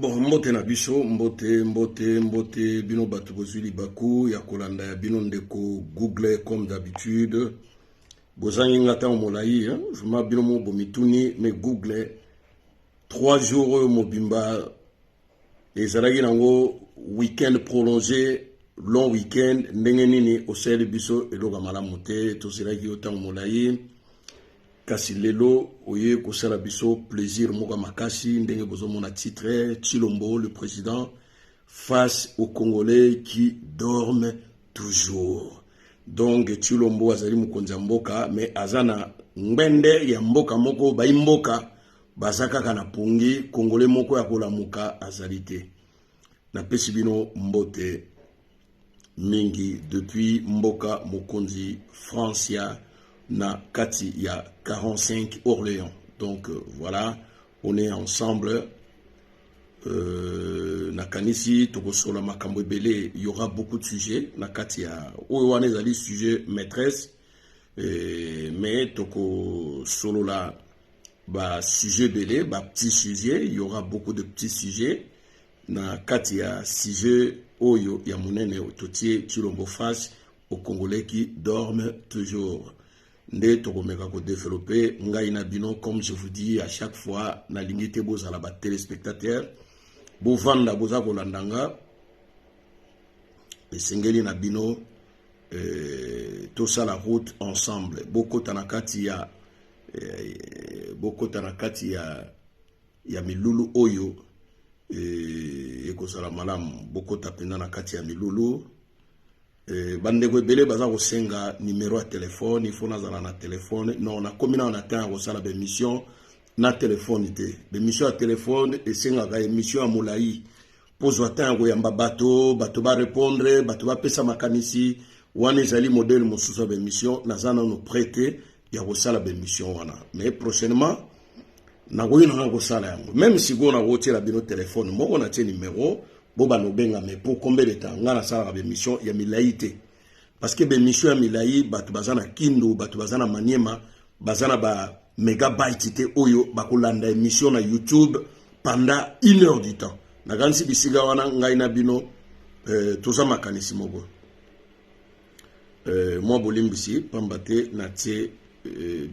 Bon, mbote na biso, mbote, mbote, mbote, bino bato bozwi libaku ya kolanda ya bino ndeko Google comme d'habitude. Bozangi nga ntango molai, hein? Vraiment bino mo bomituni, mais Google, 3 jours oyo mobimba ezalaki nango week-end prolongé, long week-end, ndenge nini osaleli biso eloko ya malamu te, tozelaki yo ntango molai. Kasi lelo oye kosala biso plaisir moko makasi ndenge bozomona titre Tshilombo le président face aux Congolais qui dorment toujours. Donc Tshilombo azali mokonzi ya mboka mais aza na ngbende ya mboka moko bayi mboka baza kaka na pongi, Congolais moko ya kolamuka azali te. Napesi bino mbote mingi depuis mboka mokonzi Francia na kati ya 45 Orléans. Donc voilà, on est ensemble. Nakanisi tokosola makambo ebele, il y aura beaucoup de sujets na kati ya oyo wana ezali sujet maîtresse, mais tokosolola ba sujet ebele, ba petits sujets, il y aura beaucoup de petits sujets na kati ya sujet oyo ya monene totie Tshilombo face aux Congolais qui dorment toujours. Nde tokomeka kodévelopper ngai na bino. Comme je vous dis à chaque fois, nalingi te bozala batéléspectateur, bovanda boza kolanda nga. Esengeli na bino tosala route ensemble, bokota na kati ya bokota na kati ya milulu oyo ekozala malamu, bokota mpenza na kati ya milulu. Bandeko ebele baza kosenga numero ya telefone, il faut nazala na telefone. Non, nakomi nano na temps ya kosala baémission na telefone te. Baémission ya telefone esengaka émission ya molai mpo zwa temps ya koyamba bato, bato barépondre, bato bapesa makanisi. Wana ezali modèle mosusu ya baémission. Naza nano prêt te ya kosala baémission wana, mais prochainement nakoki nanga kosala yango. Même sikoyo nakotiela bino telefone moko, natie numero, bobanda obenga. Mais pour combien de temps? Ngai nasalaka baémission ya milai te, parce que baémission ya milai, bato baza na Kindu, bato baza na Maniema, baza na ba mégabyte te oyo bakolanda émission na YouTube pendant une heure du temps. Nakanisi bisika wana ngai na bino toza makanisi moko. Mwa bolimbisi, pamba te natie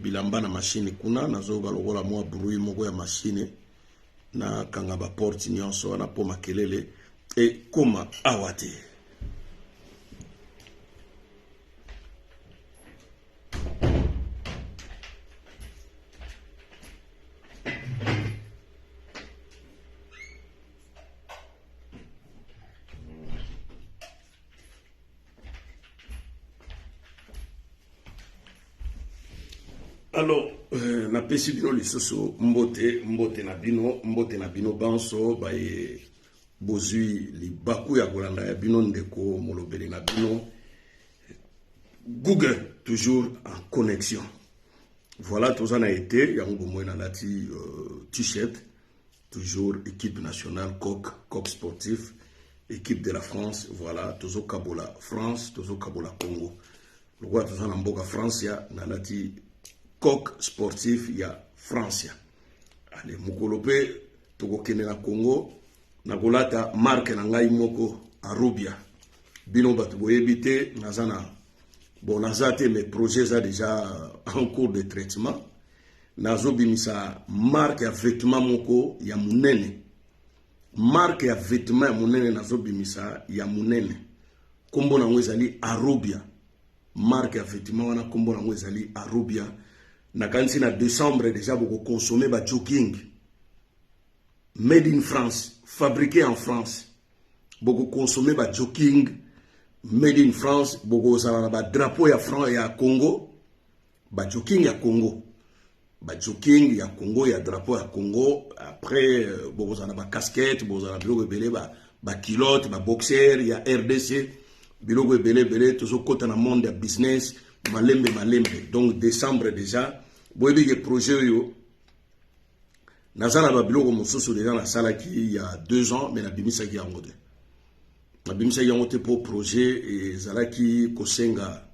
bilamba na machine kuna, nazoyoka lokola mwa bruit moko ya machine. Nakanga baporte nyonso wana mpo makelele ekóma awa te. Alors napesi bino lisusu mbote, mbote na bino, mbote na bino banso baye bozwi libaku ya kolanda ya bino ndeko molobeli na bino Google, toujours en connexion. Voilà, toza na été yango bomoi, nalati t-shirt toujours équipe nationale coq, coq sportif, équipe de la France. Voilà, tozokabola France, tozokabola Congo. Lokola toza na mboka Francia, nalati coq sportif ya Francia. Ale, mokolo mpe tokokende na Congo, nakolata marque na ngai moko, Arubia. Bino bato boyebi te, naza na, bon, naza te, mais projet eza déjà en cours de traitement. Nazobimisa marque ya vêtement moko ya monene, marque ya vêtement ya monene nazobimisa ya monene, nkombo nango ezali Arubia. Marque ya vêtement wana, nkombo nango ezali Arubia. Nakanisi na décembre déjà bokoconsommer bajogging made in France, fabriqué en France. Bokoconsommer bajogging made in France, bokozala na badrapeau ya France, ya Congo, bajogging ya Congo, bajogging ya Congo, ya drapeau ya Congo. Après bokozala na bacasquette, bokozala na biloko ebele, baculotte, baboxer ya RDC, biloko ebele ebele. Tozokɔta na monde ya business malembe malembe. Donc décembre déjà boyebi ke projet oyo naza na babiloko mosusu déjà nasalaki ya 2 ans, mais nabimisaki yango te, nabimisaki yango te mpo projet ezalaki kosenga,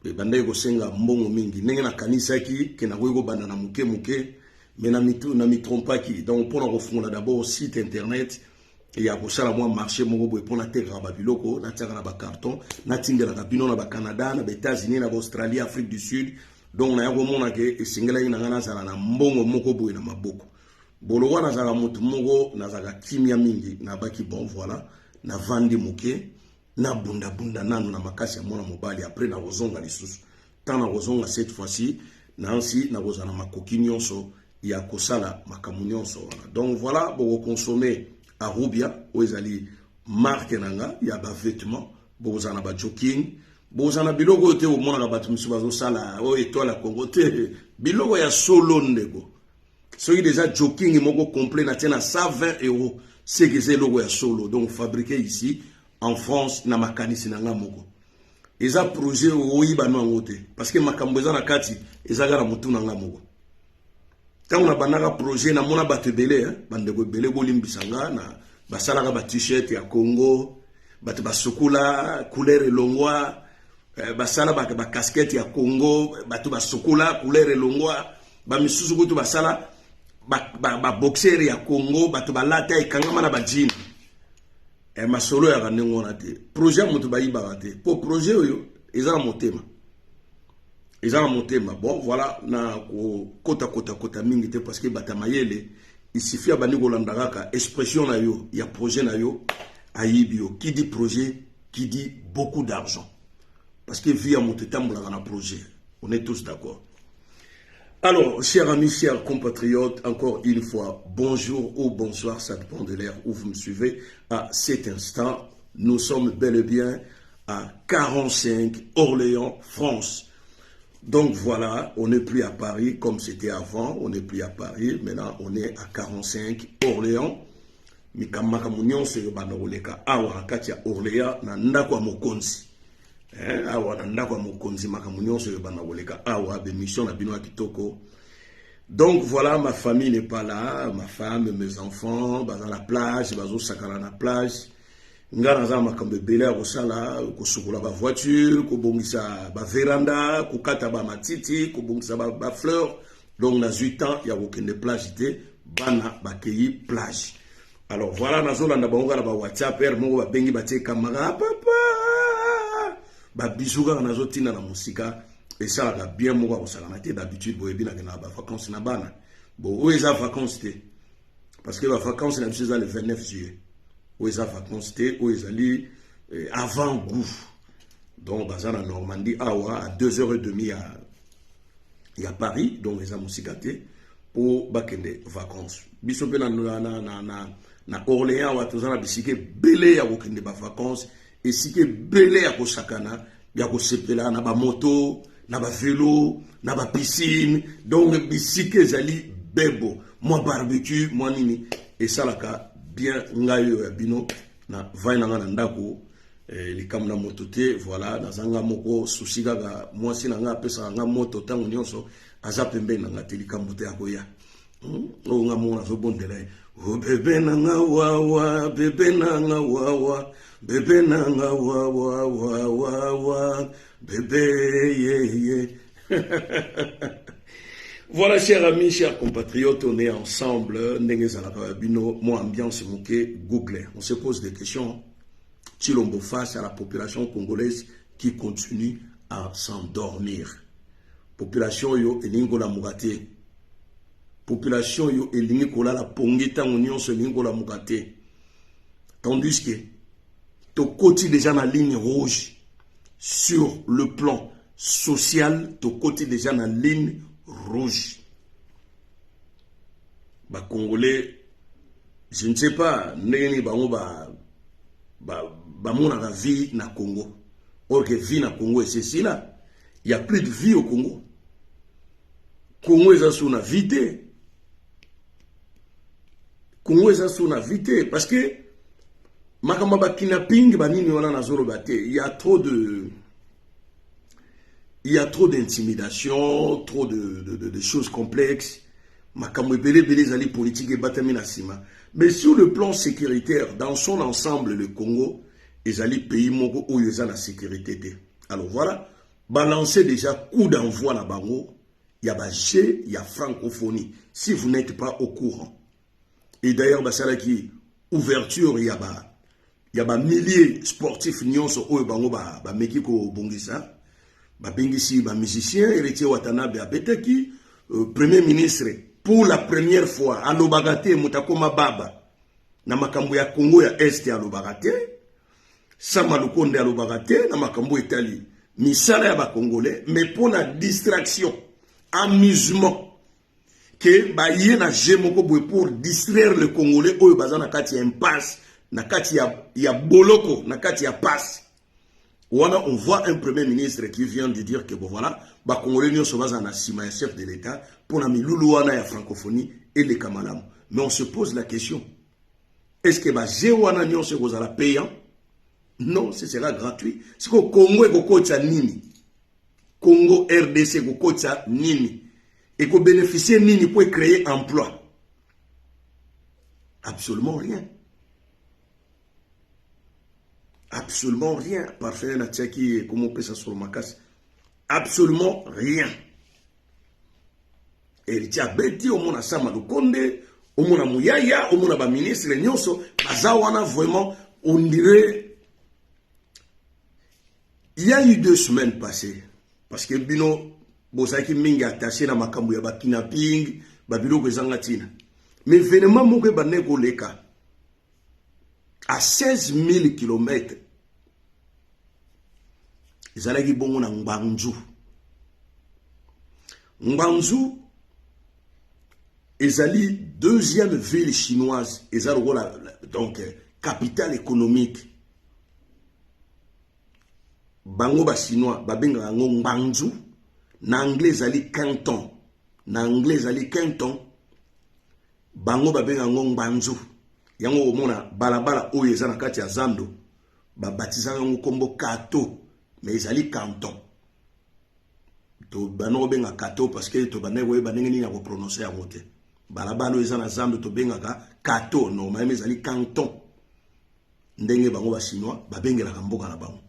ebandaki kosenga mbongo mingi. Ndenge nakanisaki ke nakoki kobanda na moke moke, Mais na mitrompaki. Donc mpona kofungola d'abord site internet ya kosala mwa marché moko boye mpo natekaka babiloko, natiaka na bacarton, natindelaka bino na baCanada, na baÉtats-Unis, na baAustralie, Afrique du Sud. Donc naya komona ke esengelaki na ngai nazala na mbongo moko boye na maboko. Bolokwa nazalaka motu moko nazalaka kimia mingi. Nabaki: bon, voilà, navandi moke, nabundabunda nanu na makasi ya mwana mobali. Après nakozonga lisusu. Ntango nakozonga cette fois-ci, nansi nakozala na makoki nyonso ya kosala makambo nyonso wana. Donc voilà, bokoconsommer Arubia oyo ezali marque na nga ya bavêtement. Bokozala na bajogging, bokozala na biloko oyo te omonaka bato mosusu bazosala oyo étoile ya Congo te. Biloko ya solo, ndeko. Soki déjà jogging moko complet natie na 120 euros, c'est que eza eloko ya solo. Donc fabriqué ici en France na makanisi na nga moko. Eza projet oyiba no yango te, parce que makambo eza na kati eza kaka na motu na nga moko. Ntango nabandaka projet, namona bato ebele, bandeko ebele, bolimbisa nga, na basalaka ba t-shirt ya Congo, bato basukula, couleur elongwa. Basala bacasquette ya Congo, bato basukula, couleur elongwa. Bamisusu kutu basala baboxer ya Congo, bato balata, ekangama na bajeans. Masolo yaka ndenge wana te. Projet ya moto bayibaka te, mpo projet oyo eza na motema, eza na motema. Bon, voilà, na kokota kota mingi te, parce que bato ya mayele, il suffit abandi kolanda kaka expression na yo ya projet na yo, ayibi yo. Qui dit projet, qui dit beaucoup d'argent, parce que vie ya moto etambolaka na projet. On est tous d'accord. Alors, chers amis, chers compatriotes, encore une fois, bonjour ou bonsoir, ça dépend de l'heure où vous me suivez. À cet instant, nous sommes bel et bien à 45, Orléans, France. Donc voilà, on n'est plus à Paris comme c'était avant, on n'est plus à Paris, maintenant on est à 45, Orléans. Makambo nyonso ebanda koleka awa na kati ya Orléans, na ndako ya mokonzi. Awa na ndako ya mokonzi, makambo nyonso ebanda koleka awa, baémission na bino ya kitoko. Donc voilà, ma famille n'est pas là, ma femme, mes enfants baza na plage, bazosakana na plage. Nga naza na makambo ebele ya kosala: kosukola bavoiture, kobongisa baveranda, kokata bamatiti, kobongisa bafleur. Donc nazwi temps ya kokende plage te, bana bakei plage. Alors voilà, nazolanda bango kaka na bawhatsapp. Heure moko babengi, batie kamara, papa, babizu kaka nazotinda na mosika, esalaka bien moko akosakana te. D'habitude boyebi nakendaka bavacance na bana. Bon, oyo eza vacance te, parce que bavacance na biso eza le 29 juillet. Oyo eza vacance te, oyo ezali avant goût. Donc baza na Normandie awa, à 2h30 ya Paris. Donc eza mosika te mpo bakende vacance. Biso mpe na Orléans awa, toza na bisika ebele ya kokende bavacance, esika ebele ya kosakana, ya kosepela na bamoto, na bavelo, na bapiscine. Donc bisika ezali bebo, mwa barbecue, mwa nini, esalaka bien. Ngai oyo ya bino na vai na ngai na ndako, likambo na moto te. Voilà, nazanga moko susi kaka mwasi na ngai apesaka nga moto ntango nyonso, aza pembeni na ngai te, likambo te akoya. Oyo nga moko nazobondela ye: o bebe na nga wawa, bebe na nga wawa, bebe na nga wawa wawa, bebe ye ye. Voilà, chers amis, chers compatriotes, on est ensemble. Ndenge ezalaka bino, mwa ambiance moke, Google. On se pose des questions. Tshilombo face à la population congolaise qui continue à s'endormir. Population yo elingi kolamuka te. Population yo elingi kolala pongi ntango nyonso, elingi kolamuka te. Tandis que tokoti déjà na ligne rouge sur le plan social, tokoti déjà na ligne rouge. Bacongolais, je ne sais pas ndenge nini bango bamonaka vie na Congo. Or que vie na Congo esesila, il y a plus de vie au Congo. Congo eza so na vie te, Congo eza so na vie te, parce que makambo ya bakidnapping, banini wana, nazoloba te. Il y a trop d'intimidation, trop de choses complexes. Makambo ebele ebele ezali politique ebatami na nsima. Mais sur le plan sécuritaire, dans son ensemble, le Congo ezali pays moko oyo eza na sécurité te. Alors voilà, balancer déjà coup d'envoi na bango. ya ba jeux ya francophonie, si vous n'êtes pas au courant. Et d'ailleurs basalaki ouverture ya ba milliers sportifs nyonso oyo bango bameki kobongisa. Babengisi bamusicien, Héritier Watanabe abetaki, premier ministre pour la première fois alobaka te. Moto akoma baba na makambo ya Congo ya Est alobaka te. Sama Lukonde alobaka te na makambo etali misala ya Bacongolais, mais mpo na distraction, amusement, ke baye na jeu moko boye pour distraire le Congolais oyo baza na kati ya impasse, na kati ya boloko, na kati ya passe wana. On voit un premier ministre qui vient de dire que bon voilà, Bacongolais nyonso baza na nsima ya chef de l'État mpo na milulu wana ya francophonie eleka malamu. Mais on se pose la question: est ce que bajeux wana nyonso ekozala payant? Non, ce sera gratuit. Sikoyo Congo ekokotisa nini? Congo RDC ekokotisa nini? Ekobénéficie nini mpo ecréer emploi? Absolument rien, absolument rien. Parfait, natiaki ekomopesa solo makasi. Absolument rien. Héritier abeti, omona Sama Lukonde, omona Muyaya, omona baministre nyonso baza wana. Vraiment, on dirait il y a eu 2 semaines passées, parce que bino bozalaki mingi attaché na makambo ya bakidnapping, babiloko ezanga ntina. Mais événement moko ebandaki koleka à 16 000 km, ezalaki bongo na Guangzhou. Guangzhou ezali deuxième ville chinoise, eza lokola donc capitale économique. Bango Bachinois babengaka yango Guangzhou, na anglais ezali Canton, na anglais ezali Canton. Bango babengaka yango Guangzhou. Yango omona balabala oyo eza na kati ya zando, babatizaka yango nkombo Kato, mais ezali Canton. Tobanda kobenga Kato parce que tobandaki koyeba ndenge nini ya koprononce yango te. Balabala oyo eza na zando tobengaka Kato, normalement ezali Canton, ndenge bango Bachinois babengelaka mboka na bango.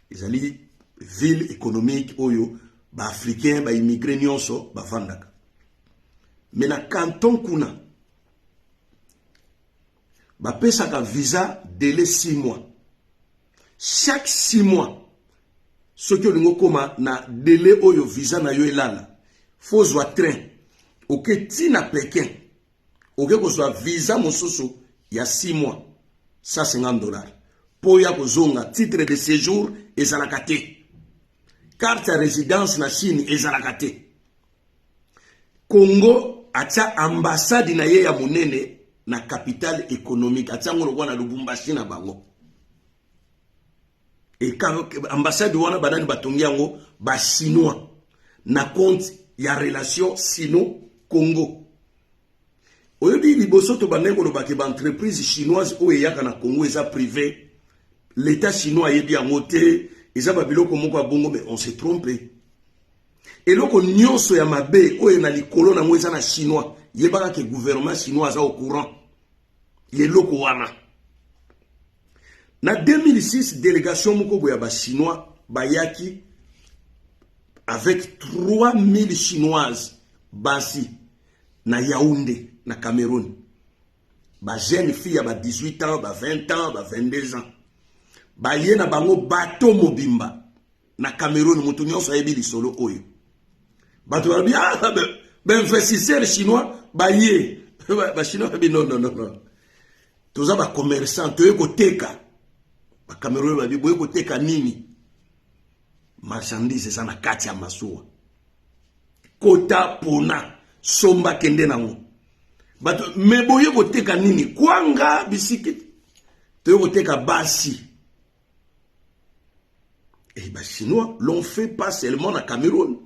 Ezali ville économique oyo Baafricain, baimmigré nyonso bavandaka. Mais na Canton kuna bapesaka visa délai 6 mois. Chaque 6 mois, soki olingi okóma na délai oyo visa na yo elala, fo ozwa train, oke ntina Pékin, oke kozwa visa mosusu ya 6 mois, 150 $, mpo oya kozonga. Titre de séjour ezalaka te, carte ya résidence na Chine ezalaka te. Congo atia ambassade na ye ya monene na capitale économique, atia yango lokola na Lubumbashi na bango. Ambassade wana, banani batongi yango? Bachinois, na compte ya relation sino Congo. Oyebi, liboso tobandaki kolobaki baentreprise chinoise oyo eyaka na Congo eza privé, l'État chinois ayebi yango te, eza babiloko moko ya bongo. Mais on s'est trompé. Eloko nyonso ya mabe oyo na likolo nango eza na chinois, yebaka ke gouvernement chinois aza au courant ya eloko wana. Na 2006, délégation moko boye ya Bachinois bayaki avec 3000 Chinoises basi na Yaoundé, na Cameroun. Bajeune fille ya ba 18 ans, ba 20 ans, ba 22 ans, baye na bango bato mobimba na Cameroun. Moto nyonso ayebi lisolo oyo. Bato balobi: "Ah, bainvestisseur chinois baye." Bachinois babi: "Non, non, non, non, toza bacommerçant, toye koteka." Bacameroun babi: "Boye koteka nini?" "Marchandise eza na kati ya masuwa, kota pona somba, kende nango." Bato: "Me boye koteka nini? Kwanga, bisikiti?" "Toye koteka basi." Et Bachinois l'ont fait pas seulement na Cameroun.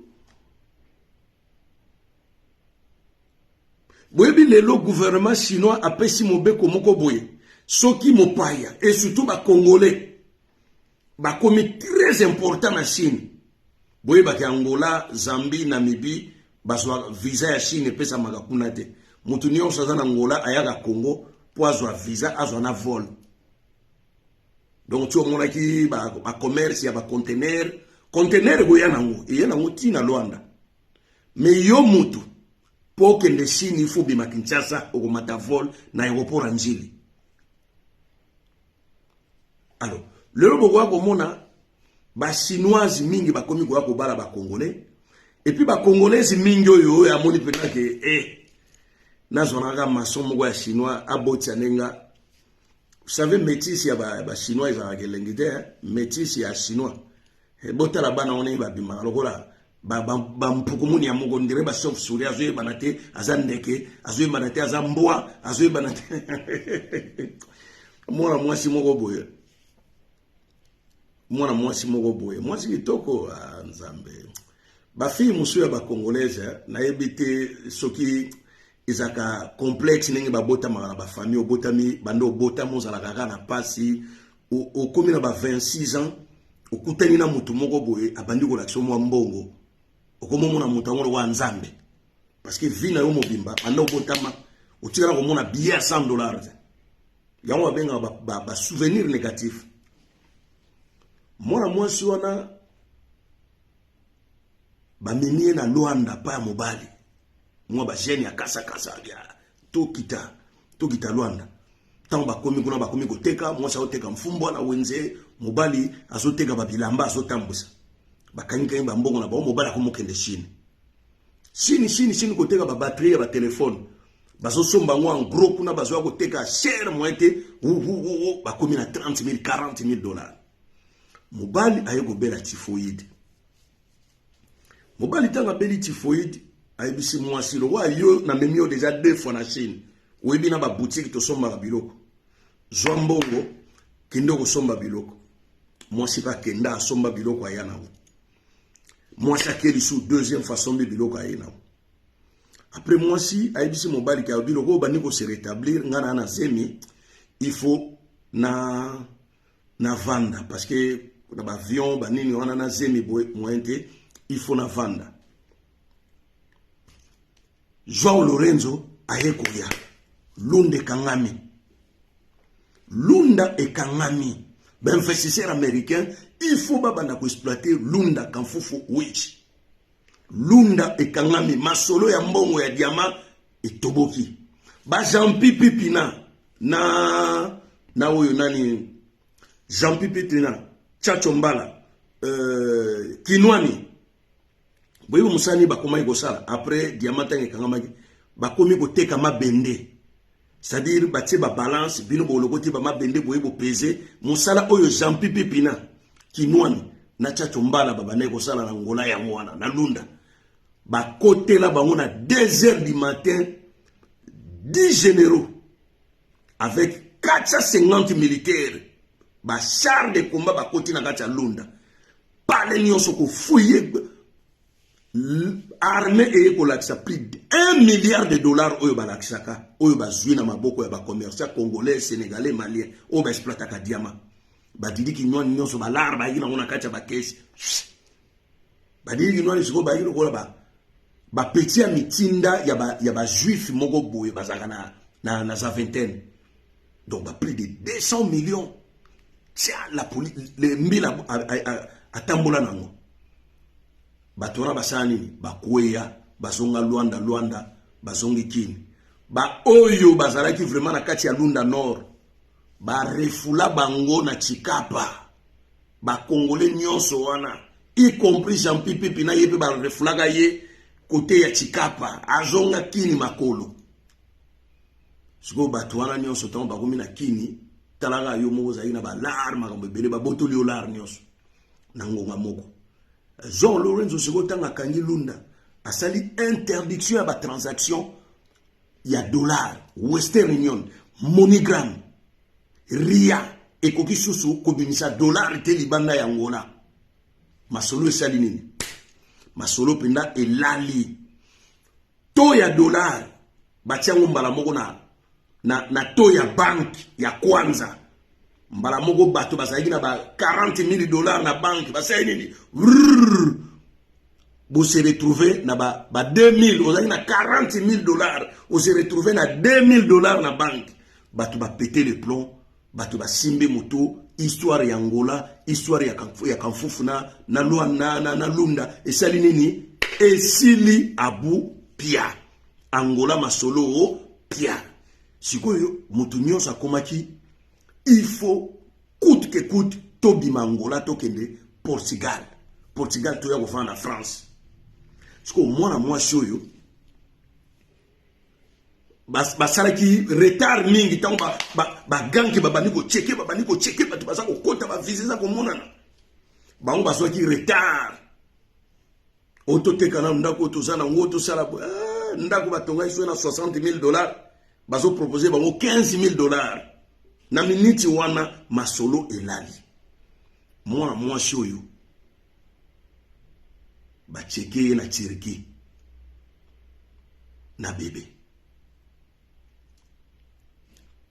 Boyebi, lelo gouvernement chinois apesi mobeko moko boye: soki mopaya, et surtout Bacongolais bakomi très important na Chine. Boyebaki Angola, Zambie, Namibie bazwa visa ya Chine epesamaka kuna te. Moto nyonso aza na Angola ayaka Congo mpo azwa visa, azwa na vol. Donc ti omonaki bacommerce ya baconteneur, conteneur ekoya nango, eye nango ntina Lwanda. Mais yo mutu mpo okende Chine, il faut obima Kinshasa, okomata vol na aéroport ya Njili. Alors lelo bokoya komona bachinoise mingi bakomi koya kobala bacongolais, et puis bacongolaise mingi oyo oyo amoni mpenza ke eh, nazwanaka maçon moko ya chinois abotia ndenga. Vous savez, métis ya bachinois ezalaka elengi te, métis ya chinois. Botala bana wana babimaka lokola bampukumuni ya moko ndire bachauve-souris, azoyebana te aza ndeke, azoyebana te aza mbwa, azoyebana te. Mwana mwasi moko boye, mwana mwasi moko boye, mwasi kitoko. Ah, Nzambe, bafille mosusu ya bacongolaise, nayebi te soki ezalaka complexe ndenge babotamaka na bafamille. Obotami, banda obotama ozalaka kaka na mpasi. Okomi na ba 26 ans, okutani na motu moko boye, abandi kolakisa mwa mbongo, okomomona moto yango lokola Nzambe, parce que vie na yo mobimba, banda obotama, otikala komona billet ya 100 $ te. Yango babengaka basouvenir négatif. Mwana mwasi wana bamemi ye na Lwanda pa ya mobali, mwa bagene ya kasakasa ya tokita tokita Lwanda. Ntango bakomi kuna, bakomi koteka, mwasi azoteka mfumbwa na wenze, mobali azoteka babilamba, azotambwisa. Bakangikangi bambongo na bango, mobali akomokende Chine, Chine, Chine, Chine, koteka babatterie ya batelefone. Bazosomba yango en gros kuna, bazwa koteka cher, moyen te. Bakomi na 30 000, 40 000 $. Mobali aye kobela typhoïde. Mobali ntango abeli typhoïde, ayebisi mwasi: "Lokwa yo namemi yo déjà deux fois na Chine, oyebi na baboutique tosombaka biloko, zwa mbongo, kende kosomba biloko." Mwasi mpe akenda, asomba biloko, aya nango. Mwasi ake lisusu deuxième fois, asombi biloko, aye nango. Après, mwasi ayebisi mobali ke biloko oyo bandi kose rétablir, nga na zemi, il faut na navanda, parce que na baavion banini wana na zemi boye, moyen te, il faut navanda. Joao Lorenzo aye koya, Lunda ekangami, Lunda ekangami. Bainvestisseur américain, il faut babanda koexploiter Lunda Kanfufu wich. Lunda ekangami, masolo ya mbongo ya diamant etoboki. Bajean Pipi Pina na oyo nani, Jean Pipi Pina, Chacho Mbala, Kinwani, boyebi mosala nini bakomaki kosala après diamant? Ntango ekangamaki, bakomi koteka mabende, c'est-à-dire batie babalance, bino bolokoti bamabende boye, bopese. Mosala oyo Jean Pipi Pina, Kinwani na Chacho Mbala babandaki kosala na Ngola, yango wana na Lunda bakotela bango na 2 heures du matin, 10 généraux avec 450 militaires, bachar de combat, bakoti na kati ya Lunda, pale nyonso kofouiller. Armée eye kolakisa plus de 1 milliard de dollars oyo balakisaka, oyo bazwi na maboko ya bacommerçant congolais, sénégalais, malien oyo baexploitaka diamant. Badidi Kinwani nyonso balare bayaki nango na kati ya bakesi. Badidi Kinwani sikoyo bayaki lokola bapeti ya mitinda ya bajuif moko boye bazalaka na Zaventem. Donc ba plus de 200 millions tia la le mbila atambola nango. Bato wana basala nini? Bakweya, bazonga Lwanda, Lwanda bazongi Kini. Baoyo bazalaki vraiment na kati ya Lunda Nord, barefula bango na Chikapa. Bakongole nyonso wana, y compris Jean Pipipi na ye mpe, barefulaka ye kote ya Chikapa, azonga Kini makolo. Sikoyo bato wana nyonso, ntango bakomi na Kini, talaka yo moko ozalaki na balare, makambo ebele, babotoli yo lare nyonso na ngonga moko. Jean Lorenzo sikoyo, ntango akangi Lunda, asali interdiction ya batransaction ya dollar, Western Union, MoneyGram, Ria ekoki susu kobimisa dollar te libanda ya Ngola. Masolo esali nini? Masolo mpenza elali. To ya dollar batia yango mbala moko na to ya banke ya kwanza. Mbala moko bato bazalaki na ba 40 000 $ na banke basali nini? Bose retrouve na ba 2000. Ozalaki na 40 000 $, ose retrouve na 2000 $ na banke. Bato bapete le plomb, bato basimbi moto. Histoire ya Ngola, histoire ya Kanfufu na Lunda esali nini? Esili abu pia. Angola masolo o pia. Sikoyo moto nyonso akomaki il faut coûte que coûte tobima Angola tokende Portugal. Portugal toya kofanda na France. Sikoyo mwana mwasi oyo basalaki retard mingi ntango baganki babandi kocheke, babandi kocheke, bato baza kokota, bavisa eza komonana, bango bazwaki retard. Oyo toteka nano ndako oyo toza nango, tosala ah, ndako batongaki soki na 60 000 $, bazopropose bango 15 000 $. Na miniti wana masolo elali. Mwana mwasi oyo bacheke ye na Turquie na bebe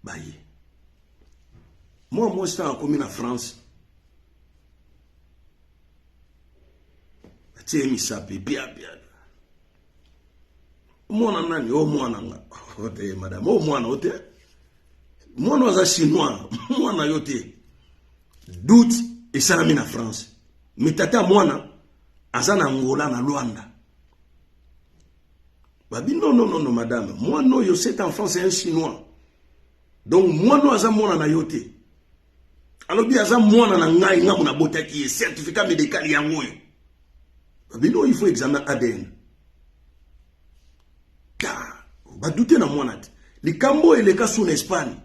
baye. Mwana mwasi ntango akomi na France, atie ye misapi pia pia. Mwana nani o? Mwana nga te, madame. O mwana o te, mwana aza Chinois, mwana yo te. Doute esalami na France, mais tata mwana aza na Angola, na Luanda. Babi: "Non, non, non, non, madame, mwana oyo, cet enfant, c'est un Chinois, donc mwana oyo aza mwana na yo te." Alobi: "Aza mwana na ngai, ngambo nabotaki ye, certificat médical yango oyo." Babi: "Non, il faut examen ADN." Ka badute na mwana te. Likambo oyo eleka su na Espagne.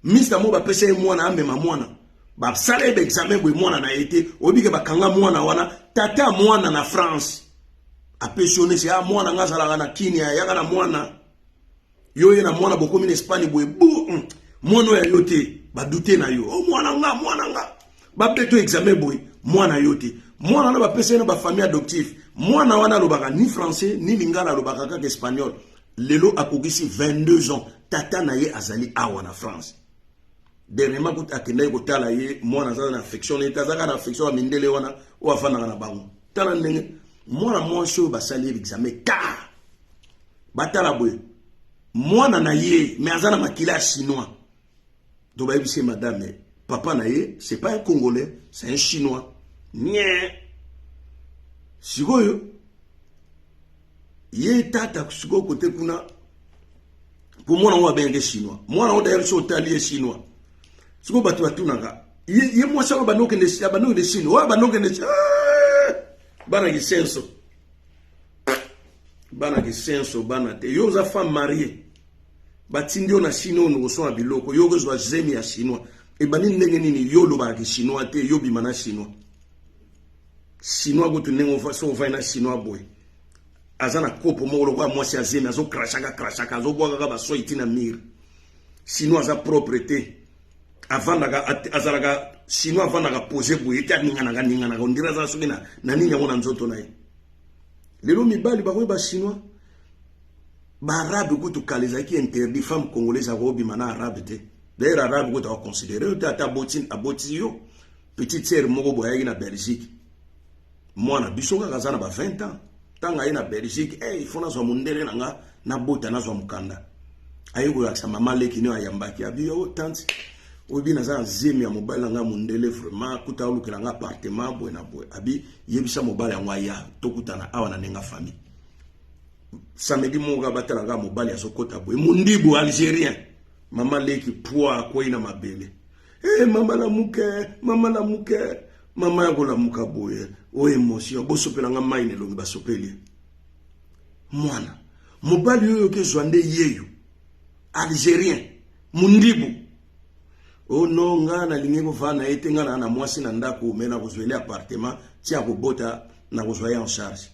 Mista mo bapesa ye mwana, amema mwana, basala ye baexamen boye, mwana na ye te. Oyebi ke bakanga mwana wana, tata mwana na France apesi yo nesi: "Ah, mwana nga azalaka na Kini, ayaka na mwana yo." Ye na mwana bokomi na Espagne boye, bu mwana oyo ya yo te. Badute na yo: "O mwana nga, mwana nga." Babeto examen boye, mwana yo te. Mwana wana bapesa ye na bafamille adoptive. Mwana wana alobaka ni français ni lingala, alobaka kaka espagnol. Lelo akokisi 22 ans. Tata na ye azali awa na France. Dernièrement kuta akendaki kotala ye. Mwana aza na affection na ye te, aza kaka na affection ya mindele wana oyo afandaka na bango. Tala ndenge mwana mwasi oyo basali ye examen ka, batala boye, mwana na ye, mais aza na makila ya Chinois. Donc bayebisi ye: "Madame, papa na ye, c'est pas un Congolais, c'est un Chinois." Nie sikoyo ye tata sikoyo kote kuna, po mwana ngo abengaki Chinois. Mwana ngo d'ailleurs, so otali ye, Chinois. Sikoyo bato batunaka ye mwasi yango: "Bandokende, bandokende Chine oyo, bandokende bana kisenso, bana kisenso, bana te. Yo oza femme mariée, batindi yo na Chine oyo nokosomba biloko, yo okozwa zemi ya Chinois, ebandi ndenge nini? Yo olobaka Chinois te, yo bima na Chinois. Chinois kutu, ndenge so ovandi na Chinois boye, aza na kopo moko lokola mwasi ya zemi, azokrachaka krachaka, azobwakaka basoi ti na mire. Chinois aza propre te, avandaka, azalaka, Chinois avandaka pose boye te, aninganaka ninganaka, ondire aza soki na nini yango na nzoto na ye. Lelo mibali bakomi Bachinois, Baarabe. Kutu kala ezalaki interdit, femme congolaise akobima na Arabe te. D'ailleurs Arabe kutu akoconsidere yo te, ata aboti yo. Petite sœur moko boye ayaki na Belgique, mwana biso kaka, aza na ba 20 ans. Ntango aye na Belgique: "Hey, faut nazwa mondele na nga, nabota, nazwa mokanda." Aye koyakisa mama leki ne ayambaki, abi: "Yo tante, oyebi naza na zemi ya mobali na nga mondele, vraiment kuta olukela nga appartement boye na boye." Abi: "Yebisa mobali yango aya, tokutana awa na ndenge famille." Samedi moko batalaka, mobali azokota boye, mondibu algérien. Mama leki poa akwei na mabele: "E mama, lamuke, mama, lamuke." Mama ya kolamuka boye, oyo émotion: "Bosopelanga mai na elongi." Basopeli mwana mobali oyo kezwa nde yeyo algérien mondibu. "O no, nga nalingi kovanda na ye te, nga na mwasi na ndako, me nakozweli appartement ti ya kobota, nakozwa ye en charge."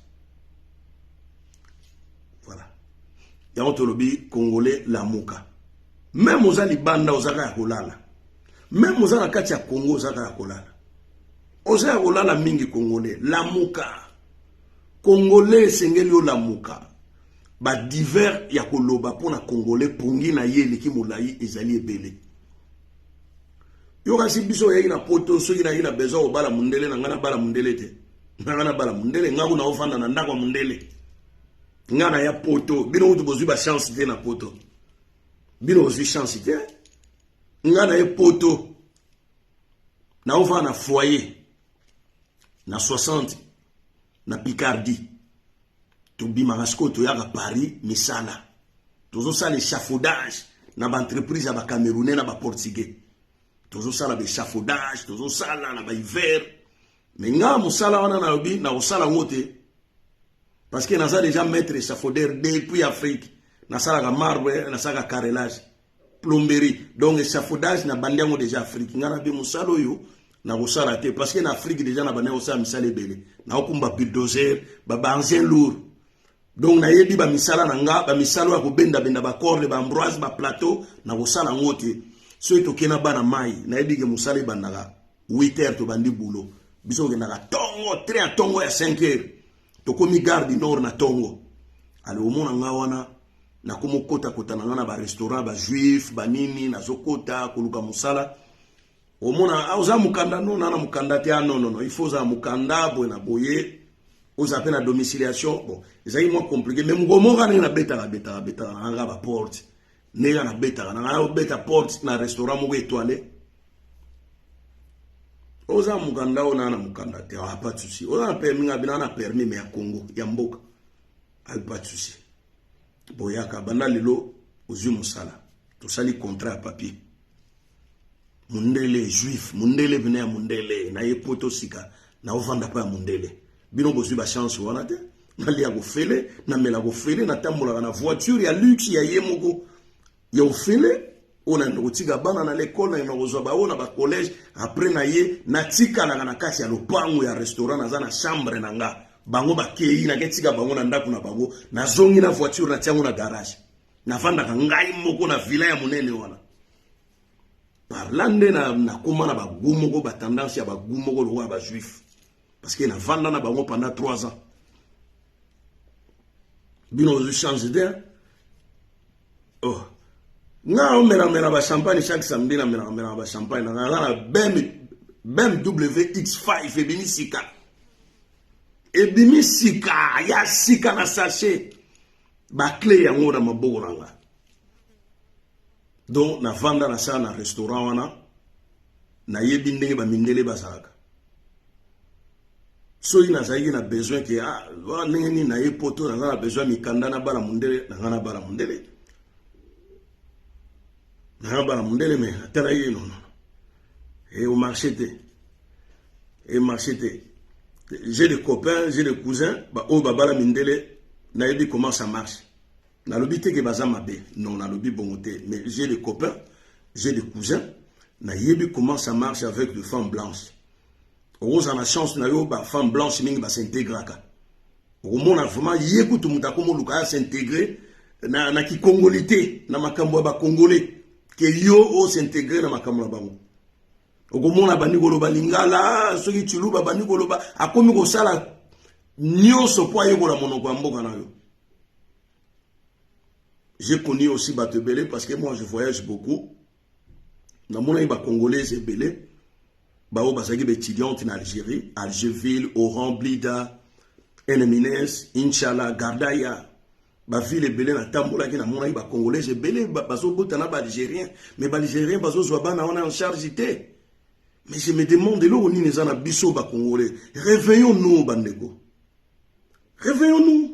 Voilà, yango tolobi: Congolais, lamuka. Même oza libanda, ozaka ya kolala. Même oza na kati ya Congo, ozaka ya kolala, oza ya kolala mingi. Congolais, lamuka. Congolais, esengeli olamuka. Badivers ya koloba mpo na Congolais, pongi na ye eleki molai, ezali ebele. Yo kasi biso oyaki na Poto, soki nayaki na besoin kobala mondele na ngai, nabala mondele te, na ngai nabala mondele, ngai kuna ofanda na ndako ya mondele. Ngai na ya Poto, bino kutu bozwi bachance te na Poto, bino bozwi chance te. Ngai na ye Poto, naofanda na foyer na 60 na Picardie. Tobimaka sikoyo, toyaka Paris, misala tozosala échafaudage na baentreprise ya bacamerounais na baportugais. Tozosala baéchafaudage, tozosala na bahiver. Mais nga mosala wana nalobi nakosala yango te, parce que naza déjà maître échafaudeur depuis Afrique. Nasalaka marbre, nasalaka carrelage, plomberie, donc échafaudage na bandi yango déjà Afrique. Nga nabi mosala oyo nakosala te, parce que na Afrique déjà na bandi kosala misala ebele, nakokumba bulldozer, babaengin lourd. Donc nayebi bamisala na nga, bamisala oyo ya kobendabenda bacorde, baambroise, baplateau, nakosala yango te. Soki tokei na bana mai, nayebi ke mosala ebandaka 8 heures, tobandi boulot. Biso okendaka ntongo, train ya ntongo ya 5 heures, tokomi Gare du Nord na ntongo. Ale, omona nga wana nakomi okotakota na nga na barestaurant bajuif banini, nazokota koluka mosala. Omona oza mokanda? No, na mokanda te. Ah, non, non, non, il faut ozala mokanda boye na boye, ozala mpe na domiciliation. Bon, ezalaki mwa compliqué, mais moko moko ndenge nabetaka betaka betaka na nga baporte, ndenge nabetaka na nga, obeta porte na restaurant moko étoilé: "Oza mokanda?" "Oyo naa na mokanda te." "Ah, pas de souci. Oza na permis?" "Nga bina na permis, mais ya Congo, ya mboka." "Ah, pas de souci, boyaka, banda lelo ozwi mosala." Tosali contrat ya papier. Mundele juif, mundele pene ya mundele, na ye poto sika, naovanda mpa ya mundele. Bino bozwi bachance wana te. Nalia kofele, namela kofele, natambolaka na voiture ya luxe ya ye moko ya ofele. Oyo nayenda kotika bana na lekole, nayenda kozwa baoyo na bacollège. Après na ye natikalaka na kati ya lopango ya restaurant, naza na chambre na nga. Bango bakei, naketika bango na ndako na bango, nazongi na voiture, natiango na garage, navandaka ngai moko na villa ya monene wana. Par là nde nakóma na bagoût moko, batendance ya bagoût moko lokola bajuif, parce que navanda na bango pendant 3 ans. Bino ozwi chance te. Oh, nga omelamela bachampagne chaque samedi, namelaka melaka bachampagne. Nanga naza na BMW X5, ebimi sika, ebimi sika ya sika na sachet, baclé yango na maboko na nga. Donc navanda, nasala na restaurant wana, nayebi ndenge bamindele bazalaka. Soki nazalaki na besoin ke ah, ndenge nini naye poto, naza na besoin mikanda, na bala mondele na nga, na bala mondele nanga, bala mondele. Mais atalaki ye: "Nono, emarché te, emarché te." J'ai des copains, j'ai des cousins oyo babala mindele, nayebi comment ça marche. Nalobi te ke baza mabe, non, nalobi bongo te. Mais j'ai des copains, j'ai des cousins, nayebi comment ça marche avec des femmes blanches. Okozala na chance na yo, bafemme blanche mingi bas'intégraka. Okomona vraiment ye kutu moto akomoluka ya s'intégrer na kikongoli te, na makambo ya bakongolais, ke yo os'intégrer na makambo na bango. Okomona bandi koloba lingala, soki Tshiluba, bandi koloba, akomi kosala nyonso mpo ayekola monoko ya mboka na yo. J'ai connu aussi bato ebele, parce que moi je voyage beaucoup. Namonaki bacongolais ebele baoyo bazalaki baétudiante na Algérie, Algerville, Oran, Blida, In Amenas, Inchala, Ghardaïa, baville ebele natambolaki. Namonaki bacongolais ebele bazobota na baalgérien, mais baalgérien bazozwa bana wana en charge te. Mais je me demande eloko nini eza na biso bacongolais. Réveillons nous, bandeko, réveillons nous.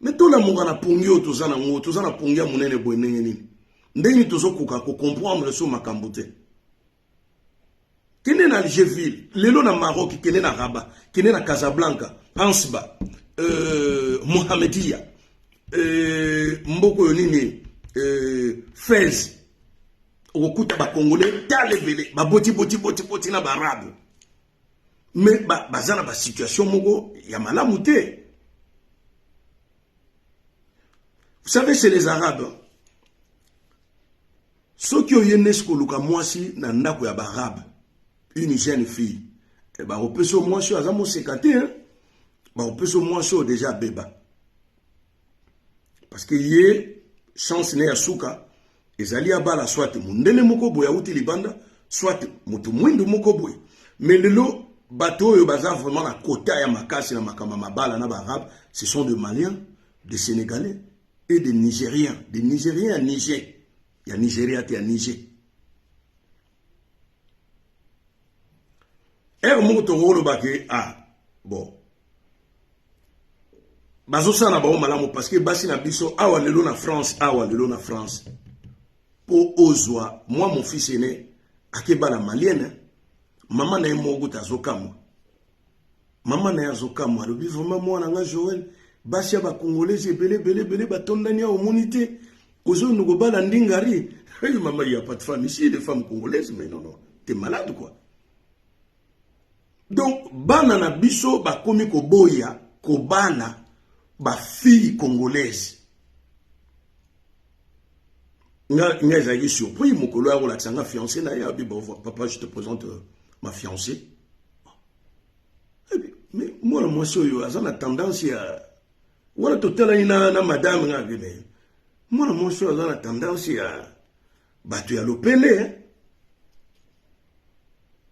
Mais tolamuka na pongi oyo toza nango, toza na pongi ya monene boye. Ndenge nini, ndenge nini tozokoka kocomprendre so makambo te? Kende na Algerville lelo, na Maroc, kende na Rabat, kende na Casablanca, Ansba, Mohamedia, mboka oyo nini, Fez, okokuta bacongolais tala ebele baboti boti boti boti na baarabe, mais baza na basituation moko ya malamu te. Vous savez, chez les Arabes, soki oye nesi koluka mwasi na ndako ya baarabe, une jeune fille, bakopesa yo mwasi oyo aza moseka te, bakopesa yo mwasi oyo déjà abeba, parce que ye chance ne ya suka ezali abala soit mondele moko boye awuti libanda, soit moto mwindu moko boye. Mais lelo bato oyo baza vraiment na kota ya makasi na makambo ya mabala na baarabe, ce sont des Maliens, des Sénégalais et des Nigériens, des Nigériens ya Niger, ya Nigeria te, ya Niger. Ere moko tokoloba ke ah bon, Bazosala na bango malamu parce que basi na biso awa lelo na France, awa lelo na France, mpo ozwa mwa mon fils aîné akebala malienne, mama na ye moko kuta azokamwa, mama na ye azokamwa, alobi: "Vraiment, mwana nga Joel, basi ya bacongolais ebele ebele ebele batondani awa, omoni te, ozonda kobala ndingari." Hey, mama, il y a pas de femme ici, des femmes congolaises? Mais non, non, t'es malade, quoi. Donc bana na biso bakomi koboya kobala bafille congolaise. Nga ezalaki surpris mokolo ya kolakisa nga fiancé na ye. Abi: "Bon, papa, je te présente ma fiancée." Mais mwana mwasi oyo aza na tendance ya wana, totalani na madame nga abi: "Mais mwana mwasi oyo aza na tendance ya bato ya lopele."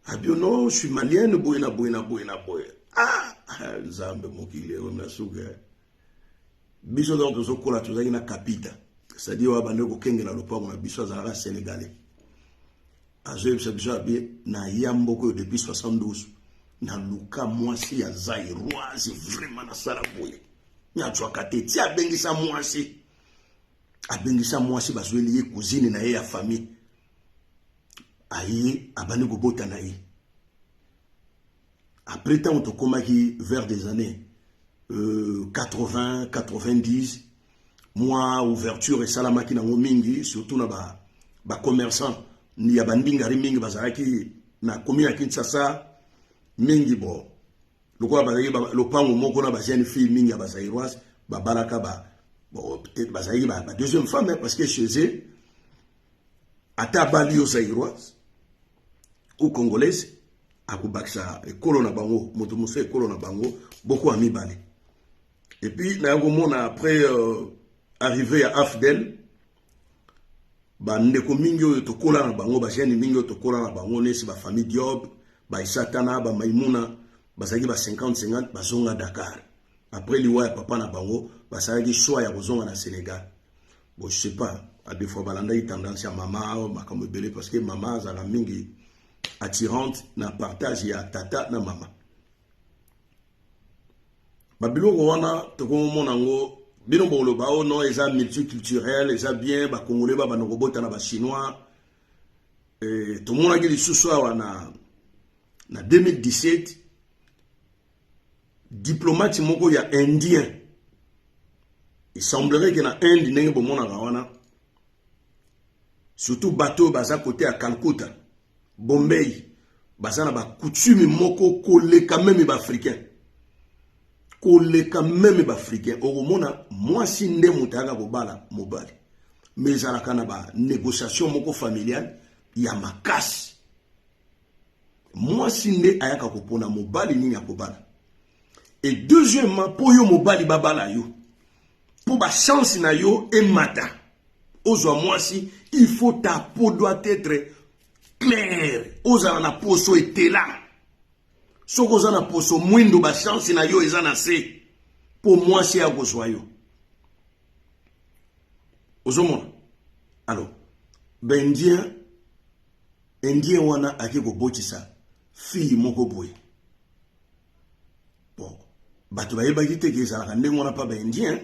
Abi: "Non, je suis malienne, boye na boye na boye na boye." Ah, Nzambe, mokili oyo na suka biso. Donc tozokola, tozalaki na kapita, c'est-à-dire oyo abandi kokengela lopango na biso, azalaka Sénégalais. Azoyebisa biso, abi: "Na ya mboka oyo depuis 72, naluka mwasi ya zairoise, vraiment nasala boye, nazwaka te." Ti abengisa mwasi, abengisa mwasi, bazweli ye cousine na ye ya famille, aye, abandi kobota na ye. Après, ntango tokomaki vers des années 80, 90, mwa ouverture esalamaki nango mingi, surtout na bacommerçant ba ya bandingari mingi bazalaki na commune ya Kinshasa mingi. Bon, lokola bazalaki lopango moko na bajeune fille mingi ya bazairoise, babalaka ba, bon, peut-être bazalaki ba deuxième femme, hein, parce que chez eux, ata abali yo zairoise ou congolaise, akobakisa ekolo na bango, moto mosusu, ekolo na bango boko ya mibale. Et puis naya komona après arrivée ya AFDL, bandeko mingi oyo tokola na bango, bajeune mingi oyo tokola na bango, nesi bafamille Diob, baisatana, bamaimuna, bazalaki ba 50 50, bazonga Dakar. Après liwa ya papa na bango, basalaki choix ya kozonga na Sénégal. Bon, je sais pas, à des fois balandaki tendance ya mama, makambo ebele, parce que mama azalaka mingi attirante na partage ya tata na mama. Babiloko wana tokomomona yango. Bino boloba: "O non, eza multiculturel, eza bien, bacongolais babanda kobota na bachinois." Tomonaki lisusu awa na 2017, diplomate moko ya indien. Il semblerait que na Inde, ndenge bomonaka wana, surtout bato oyo baza kote ya Calcutta, Bombay, baza na bacoutume moko koleka même baafricain, koleka même baafricain. Okomona mwasi nde moto ayaka kobala mobali, mais ezalaka na banégociation moko familiale ya makasi. Mwasi nde ayaka kopona mobali nini akobala. Et deuxièmement, mpo yo mobali babala yo, mpo bachance na yo emata, ozwa mwasi, il faut ta peau doit être claire, ozala na poso etela. Soki oza na poso mwindo, bachance na yo eza na se mpo mwasi akozwa yo. Ozomona? Alors baindien, indien wana ake kobotisa fille moko boye. Bon, bato bayebaki te ke ezalaka ndenge wana mpa baindien.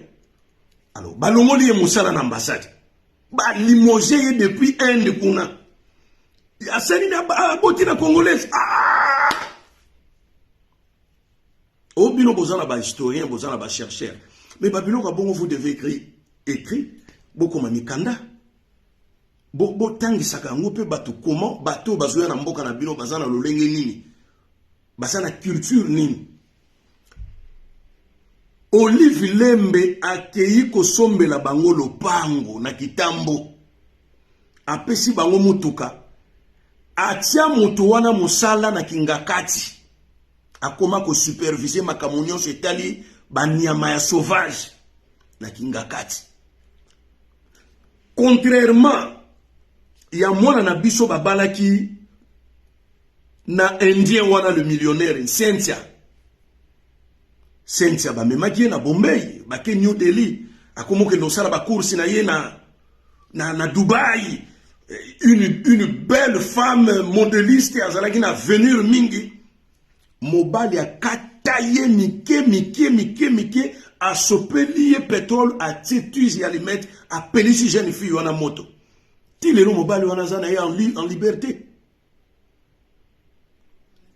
Alors balongoli ye mosala na ambassade, balimoge ye depuis Inde kuna. Asali, aboti na congolaise. Ah! O bino boza na bahistorien, boza na bachercheur, mais babiloko ya bongo, vous devez écrire, écrit, bokoma mikanda, botangisaka yango mpe bato, comment bato oyo bazoya na mboka na bino baza na lolenge nini, baza na culture nini. Olive Lembe akei kosombela bango lopango na Kitambo, apesi bango mutuka, atia moto wana mosala na Kingakati, akoma kosupervise makambo nyonso etali banyama ya sauvage na Kingakati. Contrairement ya mwana na biso babalaki na indien wana, le millionnaire Cynthia. Cynthia, bamemaki ye na Bombay, bake New Delhi, akoma okende kosala bacourse na ye na Dubai. Une belle femme modéliste, azalaki na avenir mingi. Mobali akata ye mike mike mike mike. Asopeli ye petrole, atie tige ya limete, apelisi jeune fille wana moto. Ti lelo mobali wana aza na ye en liberté.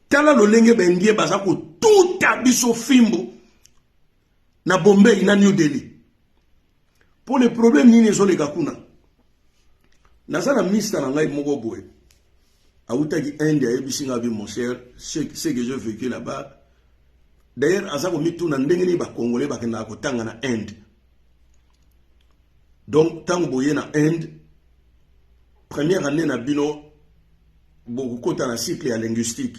Tala lolenge ba indien baza kotuta biso fimbu na Bombay na New Delhi. Po le problème nini ezoleka kuna? Naza na mista na ngai moko boye. Awutaki Inde, ayebisi ngai bi mon cher, ce que j'ai vécu là-bas. D'ailleurs, aza komituna ndenge nini ba Congolais bakendaka kotanga na Inde. Donc, tango boye na Inde, première année na bino bokokota na cycle ya linguistique.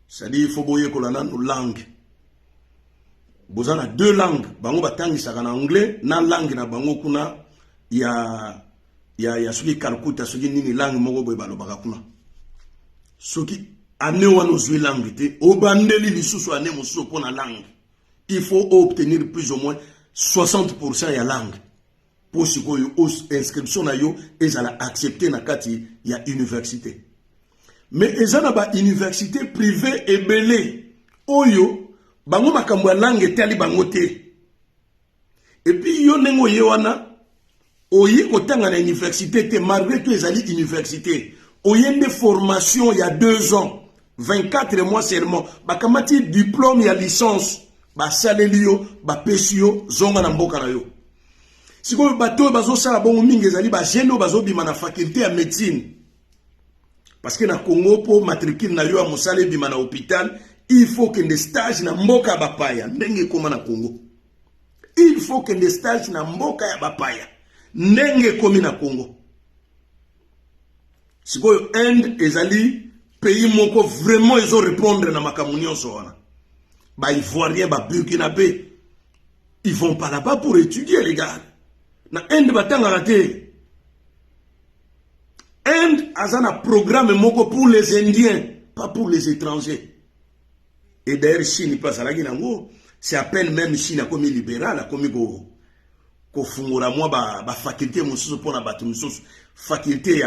C'est-à-dire, il faut boyekola nanu langue. Boza na deux langues, bango batangisaka na anglais na langue na bango kuna ya soki Calcutta, soki nini langue moko boye balobaka kuna. Soki année wana ozwi langue te, obandeli lisusu année mosusu mpona langue. Il faut obtenir plus ou moins 60% ya langue. Po sikoyo inscription na yo ezala acceptée na kati ya université. Mais eza na ba université privée ebele oyo bango makambo ya langue etali bango te. Et puis yo ndenge oye wana, oye kotanga na université te, malgré tout ezali université. Oye nde formation ya 2 ans, 24 mois seulement, bakamati diplôme ya licence, basaleli yo, bapesi yo, zonga na mboka na yo. Sikoyo bato oyo bazosala bongo mingi ezali ba jeunes oyo bazobima na faculté ya médecine. Parce que na Congo po matricule na yo ya mosala ebima na hôpital, il faut kende stage na mboka ya bapaya, ndenge ekoma na Congo. Il faut kende stage na mboka ya bapaya, ndenge ekomi na Congo. Sikoyo Inde ezali pays moko vraiment ezo répondre na makambo nyonso wana. Ba Ivoiriens, ba Burkinabé, ils vont pas là-bas pour étudier les gars. Na Inde batangaka te. Inde aza na programme moko pour les Indiens, pas pour les étrangers. Et d'ailleurs Chine pas azalaki nango, c'est à peine même Chine akomi libéral, akomi ko kofungola mwa ba faculté mosusu mpona bato mosusu, faculté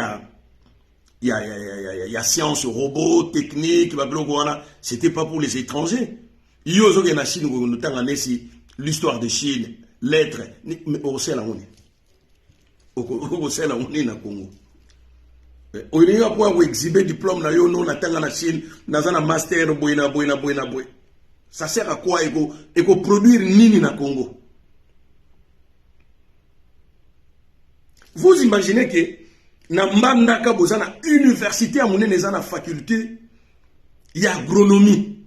ya science, robot, technique, ba biloko wana, c'était pas pour les étrangers. Yo ozokende na Chine kokotanga nesi l'histoire de Chine, lettres, mais okosala yango nini? Okosala yango nini na Congo? Olingi mpo ya koexhiber diplôme na yo, no natanga na Chine, naza na master boye na boye na boye na boye. Ça sert à quoi? Eko produire nini na Congo? Vous imaginez que na Mbandaka boza na université ya monene, eza na faculté ya agronomie.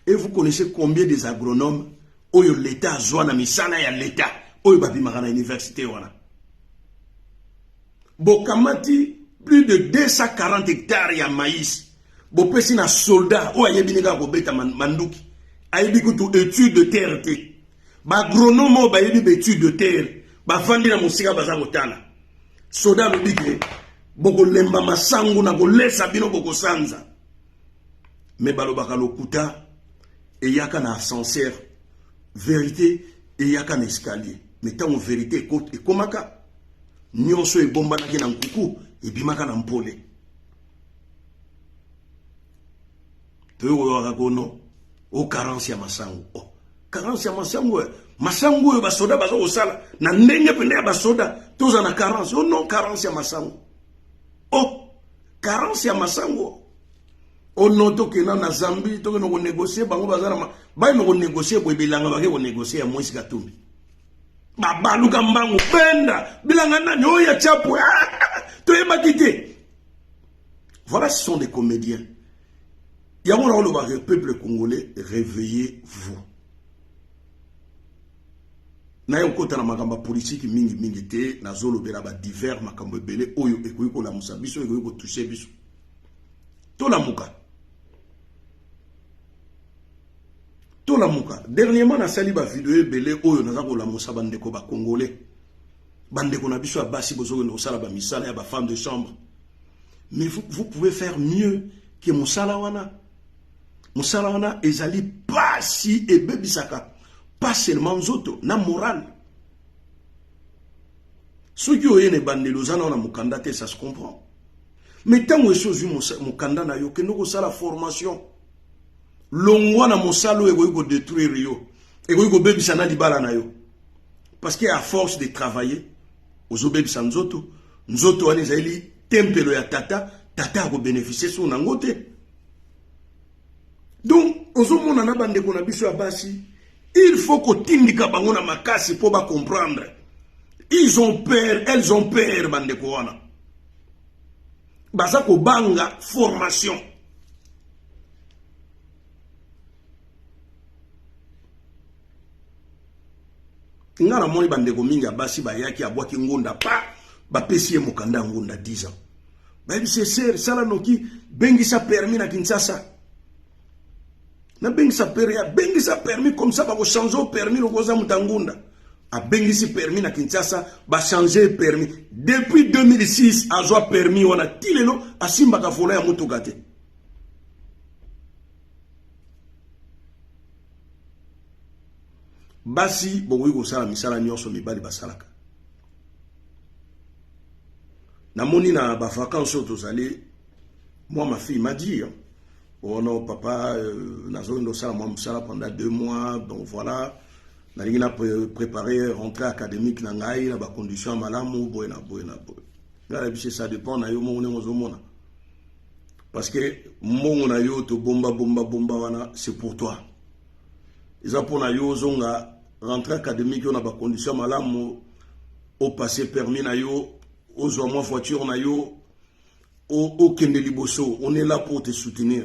Et vous connaissez combien des agronomes oyo l'État azwa na misala ya l'État oyo babimaka na université wana? Bokamati plus de 240 hectares ya maïs, bopesi na soldat oyo ayebi ndenge kobeta manduki, ayebi kutu étude de terre te. Baagronome oyo bayebi baétude de terre bafandi na mosika, baza kotala. Soda alobi ke bokolemba masangu na kolesa bino, bokosanza. Me balobaka lokuta eyaka na ascenseur, vérité eyaka na escalier. Mais ntango vérité ekomaka, nyonso ebombanaki na nkuku ebimaka na mpole. Toyokoyokaka kono o carence ya masangu, oh, carence ya masangu, masangu oyo basoda baza kosala na ndenge pene ya basoda, toza na carence. Oh non, carence ya masangu, oh, carence ya masangu. Oh non, tokenda na Zambie, tokenda konégocier, bango baza na bayina konégocier boye, bilanga bake konégocier ya Moïse Katumbi, babaluka mbangu, benda bilanga nani oyo ya Chapwe, toyebaki te. Voilà, ce sont des comédiens. Yango na olobaka, peuple congolais, réveillez-vous. Naye okota na makambo ya politiki mingimingi te, nazolobela badivers makambo ebele oyo ekoki kolamusa biso, ekoki kotoucher biso. Tolamuka, tolamuka. Dernièrement nasali bavideo ebele oyo naza kolamusa bandeko bacongolais, bandeko na biso ya basi bozokende kosala bamisala ya bafemme de chambre. Mais vous, vous pouvez faire mieux ke mosala wana. Mosala wana ezali pasi, ebebisaka pas seulement nzoto na moral. Soki oye na ebandeli, oza nao na mokanda te, ça se comprend. Mais ntango esi ozwi mokanda na yo, kende kosala formation, longwa na mosala oyo ekoki kodétruire yo. Ekoki kobebisa na libala na yo. Parce que à force de travailler, ozobebisa nzoto, nzoto wana ezali tempelo ya tata, tata akobénéficie so nango te. Donc ozomona na bandeko na biso ya basi, il faut kotindika bango na makasi mpo bacomprendre. Ils ont peur, elles ont peur bandeko wana. Baza kobanga formation. Nga namoni bandeko mingi ya basi bayaki, abwaki ngunda pa, bapesi ye mokanda ya ngunda 10 ans. Bayebisi ye, sœur, sala noki, bengisa permis na Kinshasa. Nabengisa permis, abengisa permis comme ça bakochange permis lokoza moto ya ngunda. Abengisi permis na Kinshasa, bachange permis. Depuis 2006 azwa permis wana ti lelo asimbaka volant ya motuka te. Basi bokoki kosala misala nyonso mibali basalaka. Namoni na ba vacances oyo tozali, moi ma fille m'a dit, hein, oh non papa, nazokende kosala mwa mosala pendant 2 mois, donc voilà, nalingi na préparer rentrée académique na ngai na ba conditions ya malamu boye na boye na boye. Ngai nayebisi, ça dépend na yo moko ndenge ozomona. Parce que mbongo na yo tobomba bomba bomba wana, c'est pour toi. Eza mpona yo ozonga rentrée académique yo na ba conditions malamu, opasse permis na yo, ozwa mwa voiture na yo, okende liboso. On est là pour te soutenir.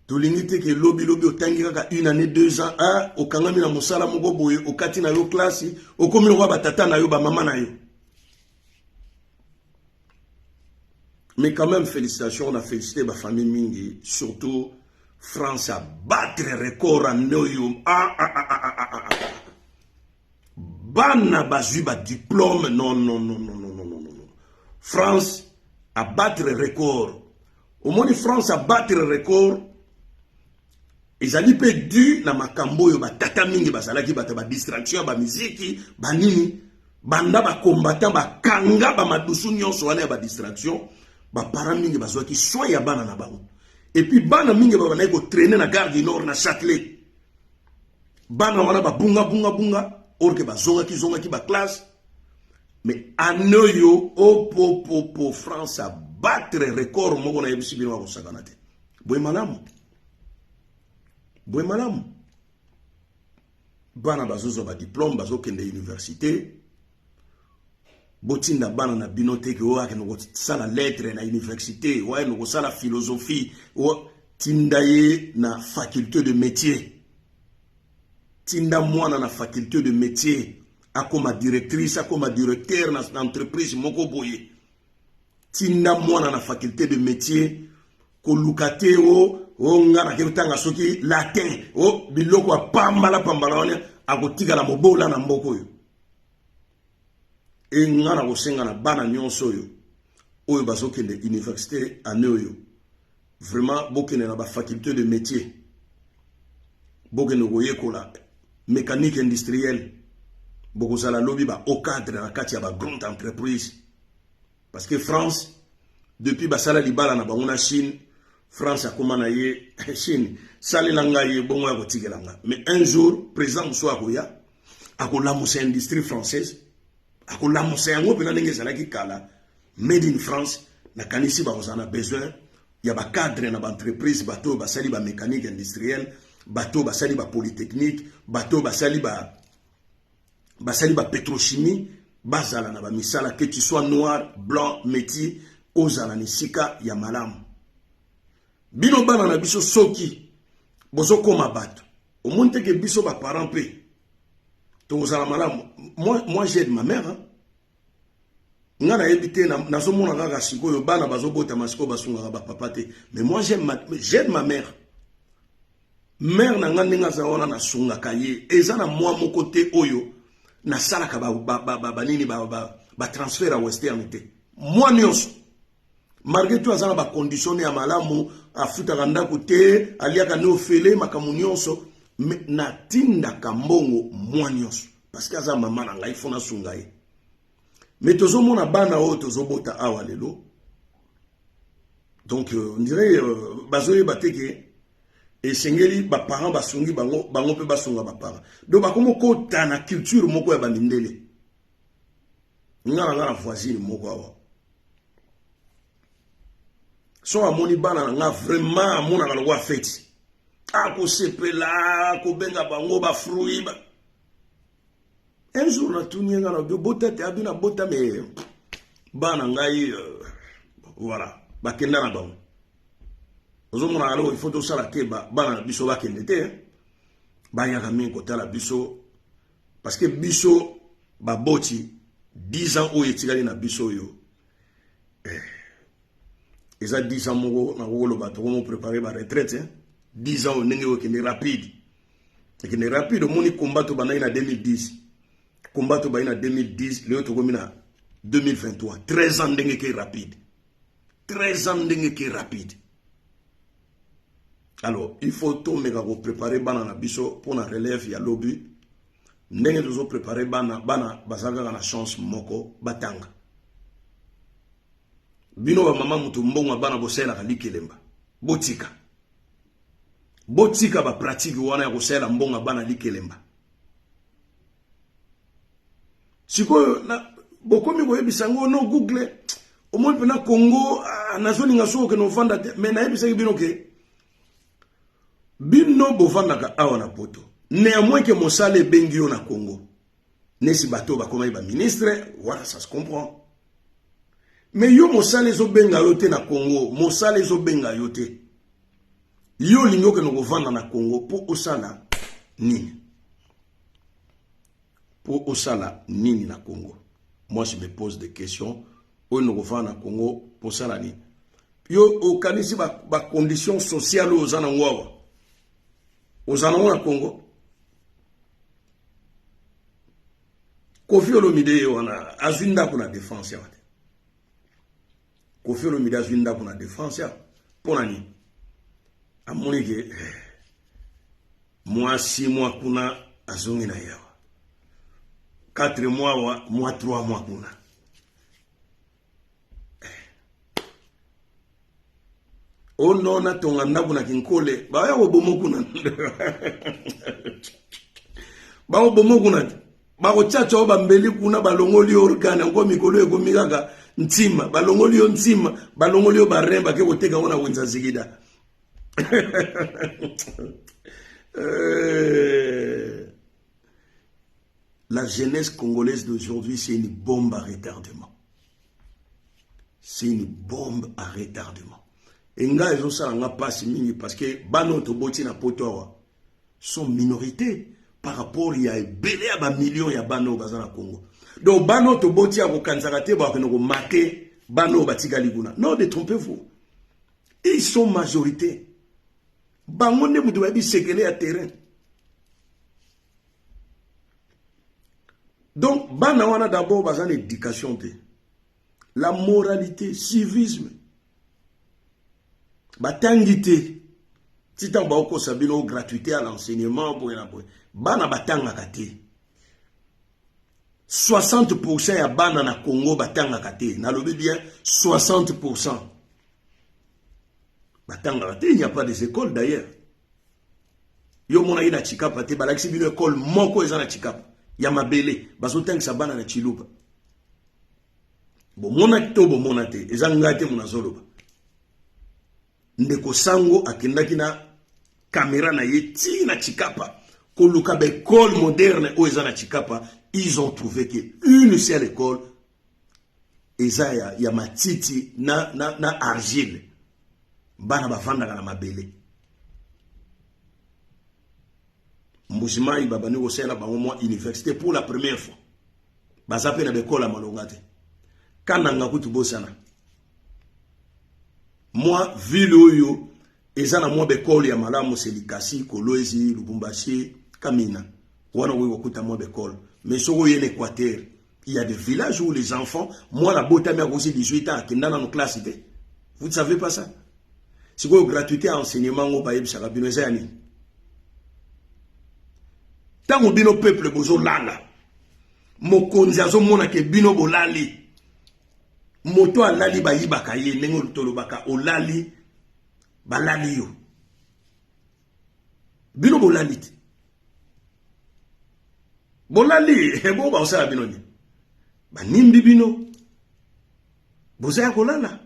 Tolingi te ke lobi lobi otangi kaka une année, 2 ans, ah, okangami na mosala moko boye, okati na yo classe, okomi lokola batata na yo, bamama na yo. Mais quand même, félicitations, on a félicité ma famille mingi, surtout France a battre record en oyo. Ah, ah, ah, ah, ah, ah. Bana bazwi ba diplôme, non, non, non, non, non, non, non, non. France a battre record. Omoni France a battre record, ezali mpe dû na makambo oyo batata mingi bazalaki bato ya badistraction ya bamiziki banini. Banda bacombattant bakanga bamadusu nyonso wana ya badistraction, baparent mingi bazwaki soin ya bana na bango. Et puis bana mingi babandaki kotraîner na Gare du Nord, na Châtelet. Bana wana babunga bunga bunga, or ke bazongaki zongaki baclasse. Mais année oyo, opopopo, France abattre record moko, nayebisi bino, bakosakana te. Boye malamu, boye malamu. Bana bazozwa badiplôme, bazokende université. Botinda bana na bino te ke oyo akende kosala lettre na université, oyo akende kosala philosophie. Tinda ye na faculté de métier. Tinda mwana na faculté de métier, akoma directrice, akoma directeur na entreprise moko boye. Tinda mwana na faculté de métier. Koluka te o nga nake kotanga soki latin, o biloko ya pambala pambala wana, akotikala mobola na mboka oyo. E nga na kosenga na bana nyonso oyo bazokende université année oyo, vraiment bokende na bafaculté de métier, bokende koyekola mécanique industrielle. Bokozala lobi ba haut cadre na kati ya bagrande entreprise. Parce que France, depuis basala libala na bango na Chine, France akóma na ye Chine, salela ngai ye bongo ya kotikela nga. Mais un jour président mosusu akoya, akolamusa industrie française, akolamusa yango mpena ndenge ezalaki kala, made in France. Nakanisi bakozala na besoin ya bacadre na baentreprise, bato oyo basali bamécanique industrielle, bato oyo basali bapolytechnique, bato oyo basali bapétrochimie, bazala na bamisala. Que tu sois noir, blanc, métis, ozala na esika ya malamu. Bino bana na biso, soki bozokóma bato, omoni teke biso baparent mpe tokozala malamu. Moi j'aide ma mère, hein? Nga nayebi te, nazomona kaka sikoyo bana bazobotama sikoyo basungaka bapapa te. Mais moi j'aide ma mère. Mère na nga, ndenge aza wana, nasungaka ye. Eza na mwa moko te oyo nasalaka banini, batransfert ya Western te. Mwa nyonso, malgré tout aza na bacondition ya malamu, afutaka ndako te, aliaka nde ofele, makambo nyonso. Mais natindaka mbongo mwa nyonso parce que aza mama na ngai, fo nasunga ye. Mais tozomona bana oyo tozobota awa lelo, donc on dirait bazoyeba te ke Esengeli ba parents basungi bango, bango mpe basunga ba parents. Donc bakomi kota na culture moko ya bamindele. Nga na nga na voisine moko awa, so amoni bana na nga, vraiment amonaka lokola feti, akosepela, kobenga bango bafruit ba. Un jour natuni ye, nga na bota te, abi na bota, mais bana ngai voilà, bakenda na bango. Ozomona, alors il faut tosala ke bana na biso bakende te, bayaka mingi kotala biso, parce que biso baboti, 10 ans oyo etikali na biso oyo, eza 10 ans moko nakokoloba tokomo préparer baretraite. 10 ans oyo, ndenge oyo ekende rapide, ekende rapide. Omoni combat tobandaki na 2010, combat tobandi na 2010, lelo tokomi na 2023, 13 ans. Ndenge eke rapide, 13 ans, ndenge eke rapide. Alors il faut tomeka kopréparer bana na biso mpona relève ya lobi. Ndenge tozopréparer bana, bana baza kaka na chance moko, batanga. Bino bamama, moto mbongo ya bana bosalelaka likelemba, botika, botika bapratique wana ya kosalela mbongo ya bana likelemba. Sikoyo bokomi koyebisa yango no Google. Omoni mpena Congo, ah, nazolinga soki okende ovanda te, mais nayebisaki bino ke bino bovandaka awa na Poto, néanmoins ke mosala ebengi yo na Congo, nesi bato bakomaki baministre wana, ça se comprend. Mais yo mosala ezobenga yo te na Congo, mosala ezobenga yo te, yo olingi okende kovanda na Congo mpo osala nini? Mpo osala nini na Congo? Moi, je me pose des questions. Oyo nokovanda na Congo mpo osala nini? Yo okanisi bacondition ba sociale oyo oza nango awa, oza nango na Congo? Kofi Olomide ye wana azwi ndako na Défense awa te. Kofi Olomide azwi ndako na Défense awa mpo na nini? Amoni ke mwa 6 mois kuna, azongi na ye awa, 4 mois awa, mwa 3 mois kuna. O no, natonga ndako na Kinkole, baya koboma kuna, bakoboma kuna te, bakotiatya oyo bambeli kuna, balongoli yo organe yango. Mikolo ekomi kaka ntima, balongoli yo ntima, balongoli yo barein, bake koteka yango na wenza zikida. La jeunesse congolaise d'aujourd'hui, c'est une bombe à retardement, c'est une bombe à retardement. E ngai ezosala nga mpasi mingi, parce que bana oyo toboti na Poto awa sont minorité par rapport ya ebele ya bamillion ya bana oyo baza na Congo. Donc bana oyo toboti ya kokanisaka te bakende komate bana oyo batikali kuna. Non, détrompez-vous, ils sont majorité. Bango nde moto bayebi sekele ya terrain. Donc bana wana d'abord baza na éducation te, la moralité, civisme batangi te. Ti ntango baokosa bino gratuité à l'enseignement, boye na boye, bana batangaka te. 60% ya bana na Congo batangaka te. Nalobi bien, 60% batangaka te. Il n'y a pas des écoles d'ailleurs. Yo monaki na Tshikapa te? Balakisi bino école moko eza na Tshikapa ya mabele, bazotangisa bana na Tshiluba. Bomona to bomona te, eza ngai te mo nazoloba. Ndeko Sango akendaki na kamera na ye ti na Tshikapa koluka baécole moderne oyo eza na Tshikapa. Ils ont trouvé que une seule école eza ya matiti na argile, bana bavandaka na mabele. Mbujimayi babandi kosalela bango mwa université pour la première fois. Baza mpe na baécole ya malonga te. Kananga kutu bosana, mwa ville oyo eza na mwa baécole ya malamu, c'est Likasi, Kolwezi, Lubumbashi, Kamina. Wana okoki kokuta mwa baécole. Mais soki oye na Équateur, il y a des villages où les enfants, mwana botami akosi 18 ans, akenda nano classe te. Vous ne savez pas ça? Sikoyo gratuité ya enseignement ngo bayebisaka bino eza ya nini, ntango bino peuple bozolala? Mokonzi azomona ke bino bolali. Moto alali, bayibaka ye. Ndenge tolobaka, olali, balali yo. Bino bolali te. Bolali, ebo bakosala bino nini? Banimbi bino. Boza ya kolala.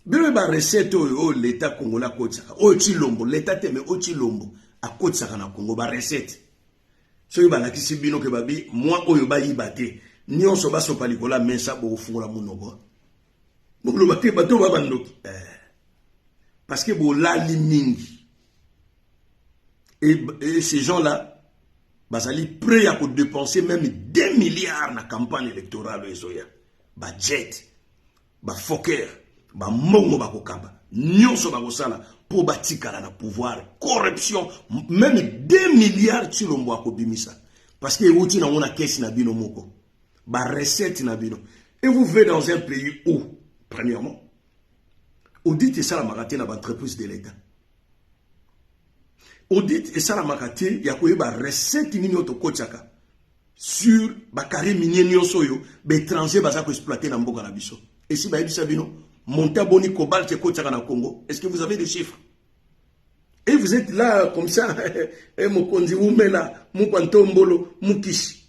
Bino ba recette oyo oyo l'État congolais akotisaka, oyo Tshilombo, l'État te mais oyo Tshilombo akotisaka na Congo ba recette. Soki balakisi bino ke babi mwa oyo bayiba te, nyonso basopa likolo ya mesa bokofungola monoko. Bokoloba te bato ba bandoki. Eh. Parce que bolali mingi. Et ces gens-là, bazali prêt à dépenser même 2 milliards na campagne électorale ezoya. Ba jet, ba fokker, ba mbongo bakokaba, nyonso bakosala po batikala na pouvoir. Corruption, même 2 milliards Tshilombo akobimisa. Parce que euti nango na caisse na bino moko. Ba recette na bino. Et vous vivez dans un pays où, premièrement, audit esalamaka te na ba entreprise de l'État. Audit esalamaka te ya koyeba recette nini oyo tokotiaka sur ba carré minier nyonso oyo ba étranger baza ko exploiter na mboka na biso. Esi bayebisa bino montant boni cobalt ekotiaka na Congo. Est-ce que vous avez des chiffres? Et vous êtes là comme ça, et mokonzi umela, mukwantombolo, mukishi.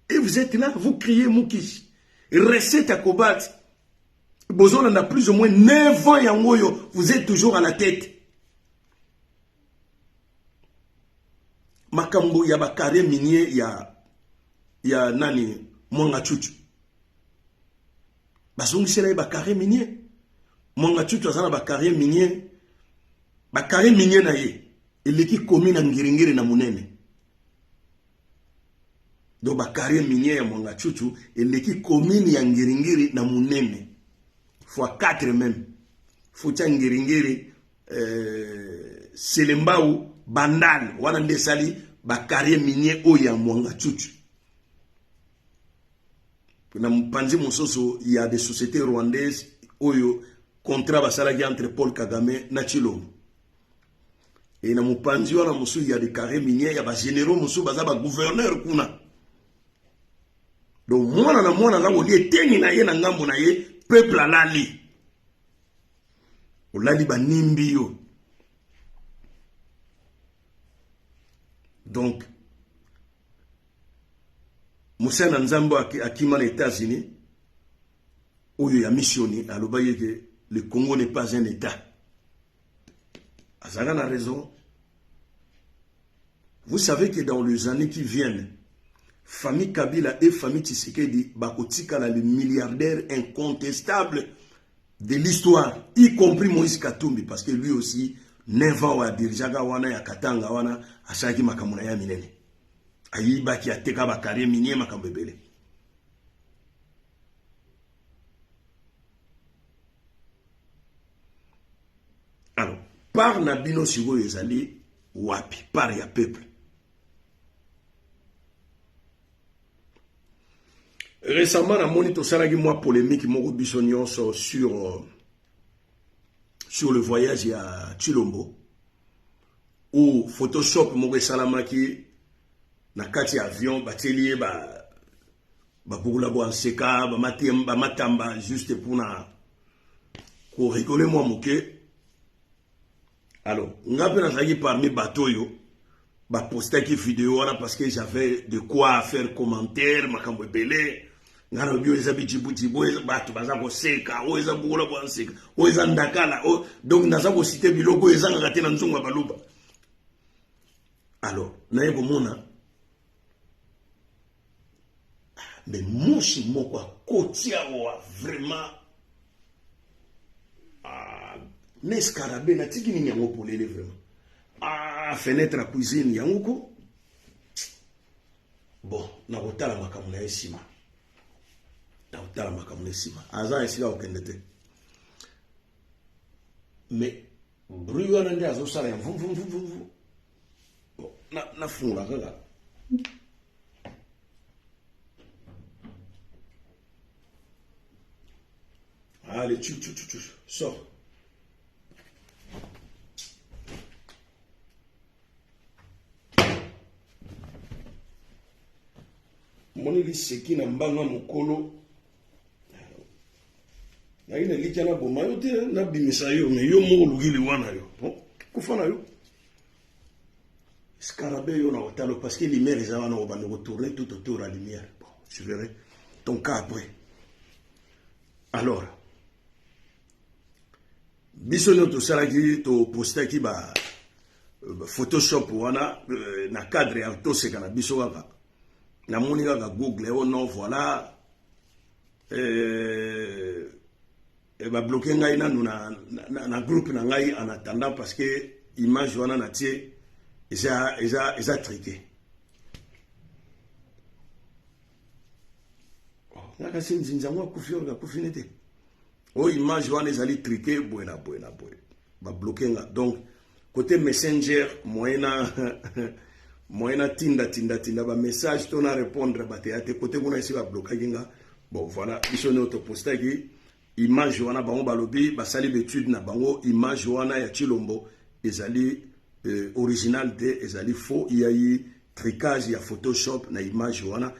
Et vous êtes là, vous criez mukishi. Recette à cobalt. Bozolanda plus ou moins 9 ans yango oyo, vous êtes toujours à la tête. Makambo ya ba carré minier ya nani Mwanga Chuchu. Bazongisela ye ba carré minier. Mwanga Chuchu aza na ba carré minier. Ba carré minier na ye eleki komi na ngiringiri na munene. Donc ba carré minier ya Mwanga Chuchu eleki commune ya Ngiringiri na munene fois 4 même. Faut tia Ngiringiri Selembao Bandal wana nde esali ba carré minier oyo ya Mwanga Chuchu. Na mopanzi mosusu ya des sociétés rwandaises oyo contrat basalaki entre Paul Kagame na Tshilombo. Et na mopanzi wana mosusu ya des carrés miniers ya ba généraux mosusu baza ba gouverneur kuna. Donc mwana na mwana aza kolia eteni na ye na ngambo na ye, peuple alali. Olali banimbi yo. Donc mosala na Nzambe akima na États-Unis oyo ya missioni alobaki ete le Congo n'est pas un État. Azalaka na raison. Vous savez que dans les années qui viennent, famille Kabila et famille Tshisekedi bakotikala les milliardaires incontestables de l'histoire, y compris Moïse Katumbi, parce que lui aussi, 9 ans oyo adirigeaka wana ya Katanga wana, asalaki makambo na ye ya minene. Ayibaki, ateka ba carré minier, makambo ebele. Alors, part na bino sikoyo ezali wapi? Part ya peuple. Récemment, namoni tosalaki mwa polémique moko biso nyonso sur le voyage ya Tshilombo où Photoshop moko esalamaki na kati ya avion, batieli ye ba babukula bwa nseka, ba matamba juste mpona ko rigoler mwa moke. Alors, nga mpe nazalaki parmi bato oyo bapostaki video wana parce que j'avais de quoi faire commentaire, makambo ebele. Nga nalobi oyo eza bijibujibu, oyo bato baza koseka, oyo eza bukola bwa nseka, oyo eza ndakala, oyo donc naza kosite biloko oyo ezangaka te na nzongo ya baluba. Alors, naye komona mais moshi moko akoti awa vraiment na escarabe natiki nini yango polele vraiment. Fenêtre ya cuisine yango ko. Bon, nakotala makambo na ye nsima. Nakotala makambo na ye nsima. Aza esika kokende te. Mais bruit wana nde azosala ya mvu, mvu, mvu, mvu, mvu. Bon, nafungola kaka. Allez, tchou, tchou, tchou, tchou, sors. Moni liseki na mbanga mokolo. Nayi na elikya naboma yo te, nabimisa yo, mais yo moko oluki liwa na yo. Bon, kufa na yo. Scarabée yo na otalo parce que lumière eza wana obanda ko tourner tout autour ya lumière. Bon, je verrai ton cas après. Alors, biso nio tosalaki topostaki ba photoshop wana euh, na cadre ya toseka na biso kaka namoni kaka google oh non voilà euh, babloke ngai nanu na, na, na groupe na ngai en attendant parce que image wana natie eza, eza, eza triqué oh, nga kasi nzinzi yango akufi oyo akufi nete oyo image wana ezali triqué boye na boye na boye babloke nga donc côté messenger moyen na moyen na tinda tinda tinda ba message to na répondre bato ya te côté kuna esi bablokaki nga. Bon voilà, biso nio topostaki image wana, bango balobi basali baétude na bango, image wana ya Chilombo ezali original te, ezali faux, il y a eu tricage ya Photoshop na image wana.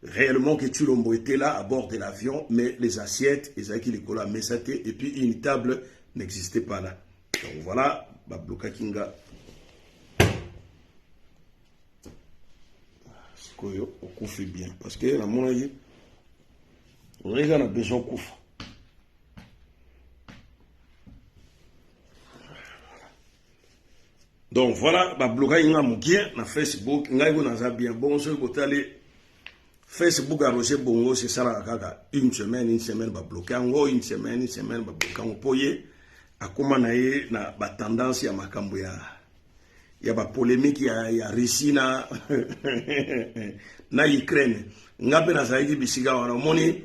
Réellement que Chilombo était là à bord de l'avion, mais les assiettes ezalaki likolo ya mesa te et puis une table n'existait pas là. Donc voilà, bablokaki nga. Sikoyo okufi bien parce que namonaki ozalaki kaka na besoin okufa. Donc voilà, bablokaki nga mokie na Facebook. Ngai ko naza bien bongo. Soki botali Facebook ya Roger Bongo, esalaka kaka une semaine, une semaine babloke yango, une semaine, une semaine babloke yango, mpo ye akóma na ye na batendance ya makambo ya bapolémique ya Russie na Ukraine. Nga mpe nazalaki bisika wana, omoni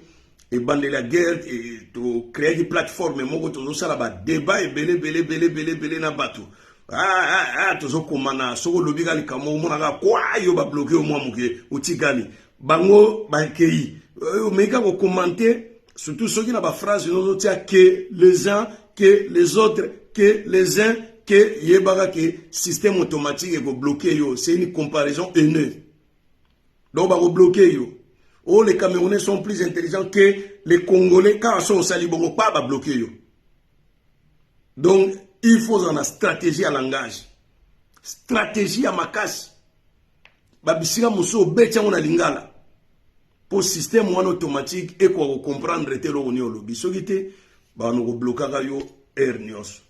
ebandeli ya guerre, tocréaki plateforme moko, tozosala badébat ebele ebele ebele ebele ebele na bato. Ah, ah, ah, tozokomana. Soki olobi ka likambo, omonaka kwa yo babloke yo mwa moke, otikali bango bakei, omeki kaka kocommenter, surtout soki na baphrase ozotia que les uns, que les autres, que les uns, que, yebaka ke système automatique ekobloke yo. C'est une comparaison haineuse, donc bakobloke yo. Oh, les Camerounais sont plus intelligents que les Congolais, kaka so osali bongo pa babloke yo. Donc il faut ozala na stratégie ya langage, stratégie ya makasi. Babisika mosusu obeti yango na lingala mpo système wana automatique ekoka kocomprendre te eloko nini olobi. Soki te, bano koblokaka yo heure nyonso.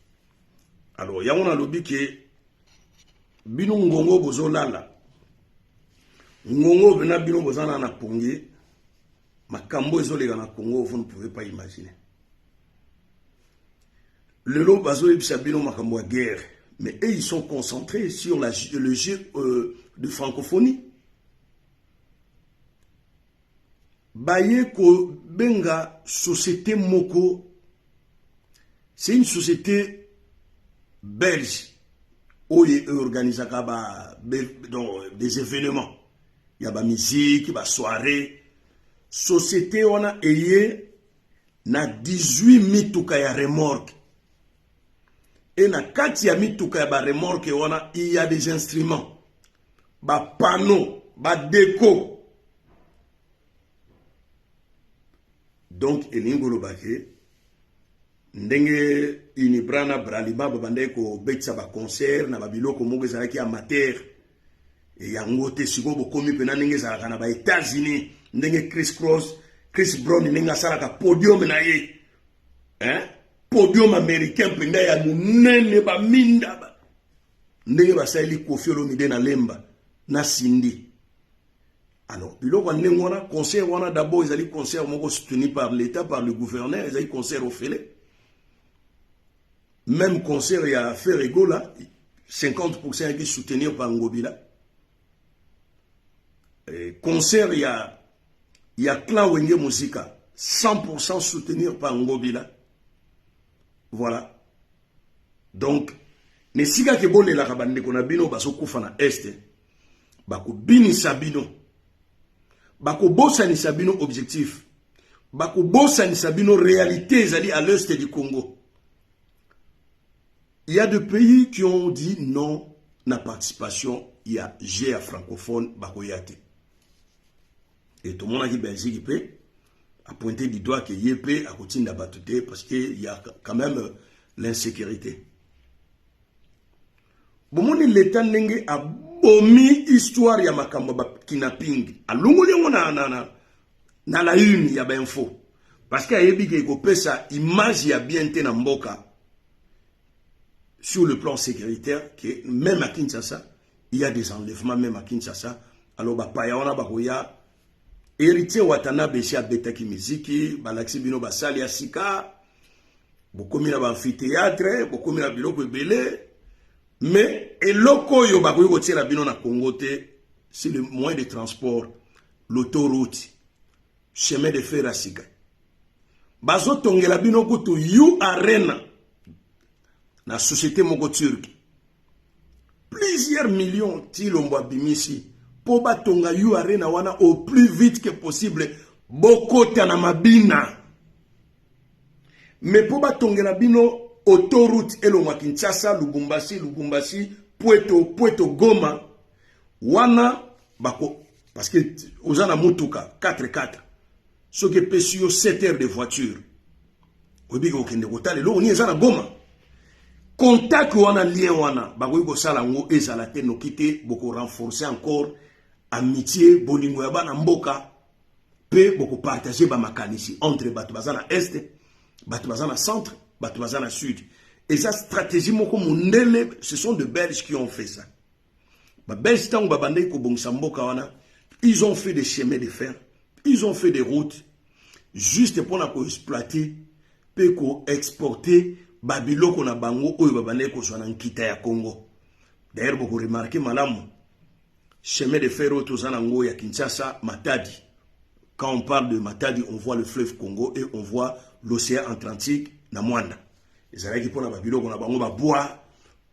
Alors yango nalobi ke bino ngongo bozolala, ngongo mpena bino boza na pongi, makambo ezoleka na Congo, vous ne pouvez pas imaginer. Lelo bazoyebisa bino makambo ya guerre, mais eux, ils sont concentrés sur le jeu de francophonie. Baye kobenga société moko, c'est une société belge oyo eorganisaka ba, donc, des événements ya bamusique, basoirée. Société wana eye na 18 mituka ya remorque e na kati ya mituka ya baremorque wana, il y a des instruments, bapanneau, badéco. Donc elingi koloba ke ndenge Unibra na Bralima babandaki kobetisa baconcert na babiloko moko ezalaki amateur yango te, sikoyo bokomi mpena ndenge ezalaka na baÉtats-Unis, ndenge Chris Cross, Chris Brown, ndenge asalaka podium na ye, hein? Podium américain mpenza ya monene, baminda ba. Ndenge basaleli Kofi Olomide na Lemba na Cindy. Alors biloko ya ndenge wana, concert wana d'abord ezali concert moko soutenu par l'État, par le gouverneur, ezali concert ofele. Même concert ya Ferre Gola, 50% yaki soutenir par Ngobila. Concert ya clan Wenge Musica, 100% soutenir par Ngobila. Voilà, donc na esika ke bolelaka bandeko na bino bazokufa na Est, bakobinisa bino, bakobosanisa bino objectif, bakobosanisa bino réalité ezali à l'est du Congo. Il y a des pays qui ont dit non na participation ya jeux ya francophone, bakoya te. E tomonaki Belgique mpe. A pointé du doigt que ye mpe akotinda bato te parce que y a quand même l'insécurité. Bomoni leta ndenge abomi histoire ya makambo ya bakidnapping, alongoli yango na la une ya bainfo parce que ayebi ke ekopesa image ya bien te na mboka sur le plan sécuritaire, que même à Kinshasa il y a des enlèvements, même à Kinshasa. Alors bapaya wana bakoya. Héritier Watanabe esi abetaki miziki, balakisi bino basali ya sika, bokomi na baamphithéâtre, bokomi na biloko ebele. Mais eloko oyo bakoki kotiela bino na Congo te, c'est le moyen de transport, l'autoroute, chemin de fer ya sika. Bazotongela bino kutu U Arena na société moko turque, plusieurs millions Tshilombo abimisi mpo batonga U Arena wana au plus vite que possible, bokota na mabina. Mais mpo batongela bino autoroute elongwa Kinshasa, Lubumbashi, Lubumbashi Pweto, Pweto Goma wana bako, parce que oza na mutuka 4-4, soki epesi yo 7 heures de voiture, oyebi kokende kotala eloko nini eza na Goma. Contact wana, lien wana bakoki kosala yango ezala te noki te bokorenforcer encore amitié, bolingo ya bana mboka, mpe bokopartage bamakanisi entre bato baza na est, bato baza na centre, bato baza na sud. Eza stratégie moko mondele, ce sont de Belges qui ont fait ça. Babelge, ntango babandaki kobongisa mboka wana, ils ont fait des chemins de fer, ils ont fait des routes juste mpona koexploiter mpe koexporter babiloko na bango oyo babandaki kozwa na nkita ya Congo. D'ailleurs, bokoremarquer malamu, chemin de fer oyo toza nango ya Kinshasa Matadi, quand on parle de Matadi, on voit le fleuve Congo et on voit l'océan Atlantique na Mwanda. Ezalaki mpona babiloko na bango, babois,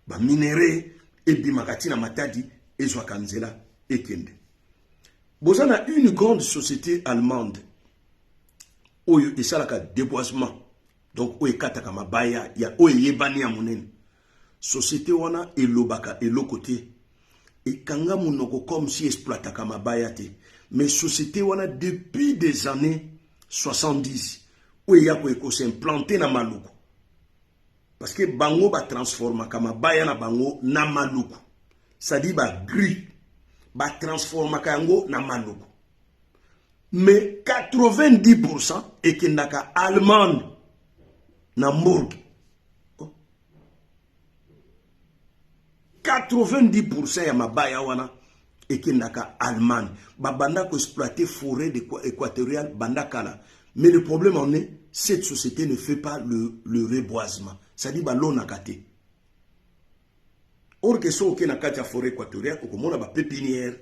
baminerais ebimaka ntina Matadi, ezwaka nzela ekende. Boza na une grande société allemande oyo esalaka déboisement, donc oyo ekataka mabaya ya oyo eyebani ya monene. Société wana elobaka eloko te, ekanga monoko comme si exploitaka mabaya te. Mais société wana, depuis des années 70, oyo eya koekos'implanter na Maluku, parce que bango batransformaka mabaya na bango na Maluku, c'est-à-dire bagrues, batransformaka yango na Maluku, mais 90% ekendaka Allemagne, na Hambourg. Oh. 90% ya mabaya wana ekendaka Allemagne. Babanda koexploiter forêt équatoriale banda kala, mais le problème en est, cette société ne fait pas le reboisement, c'est-à-dire balonaka te. Or ke soki okei na kati ya forêt équatoriale, okomona bapépinière,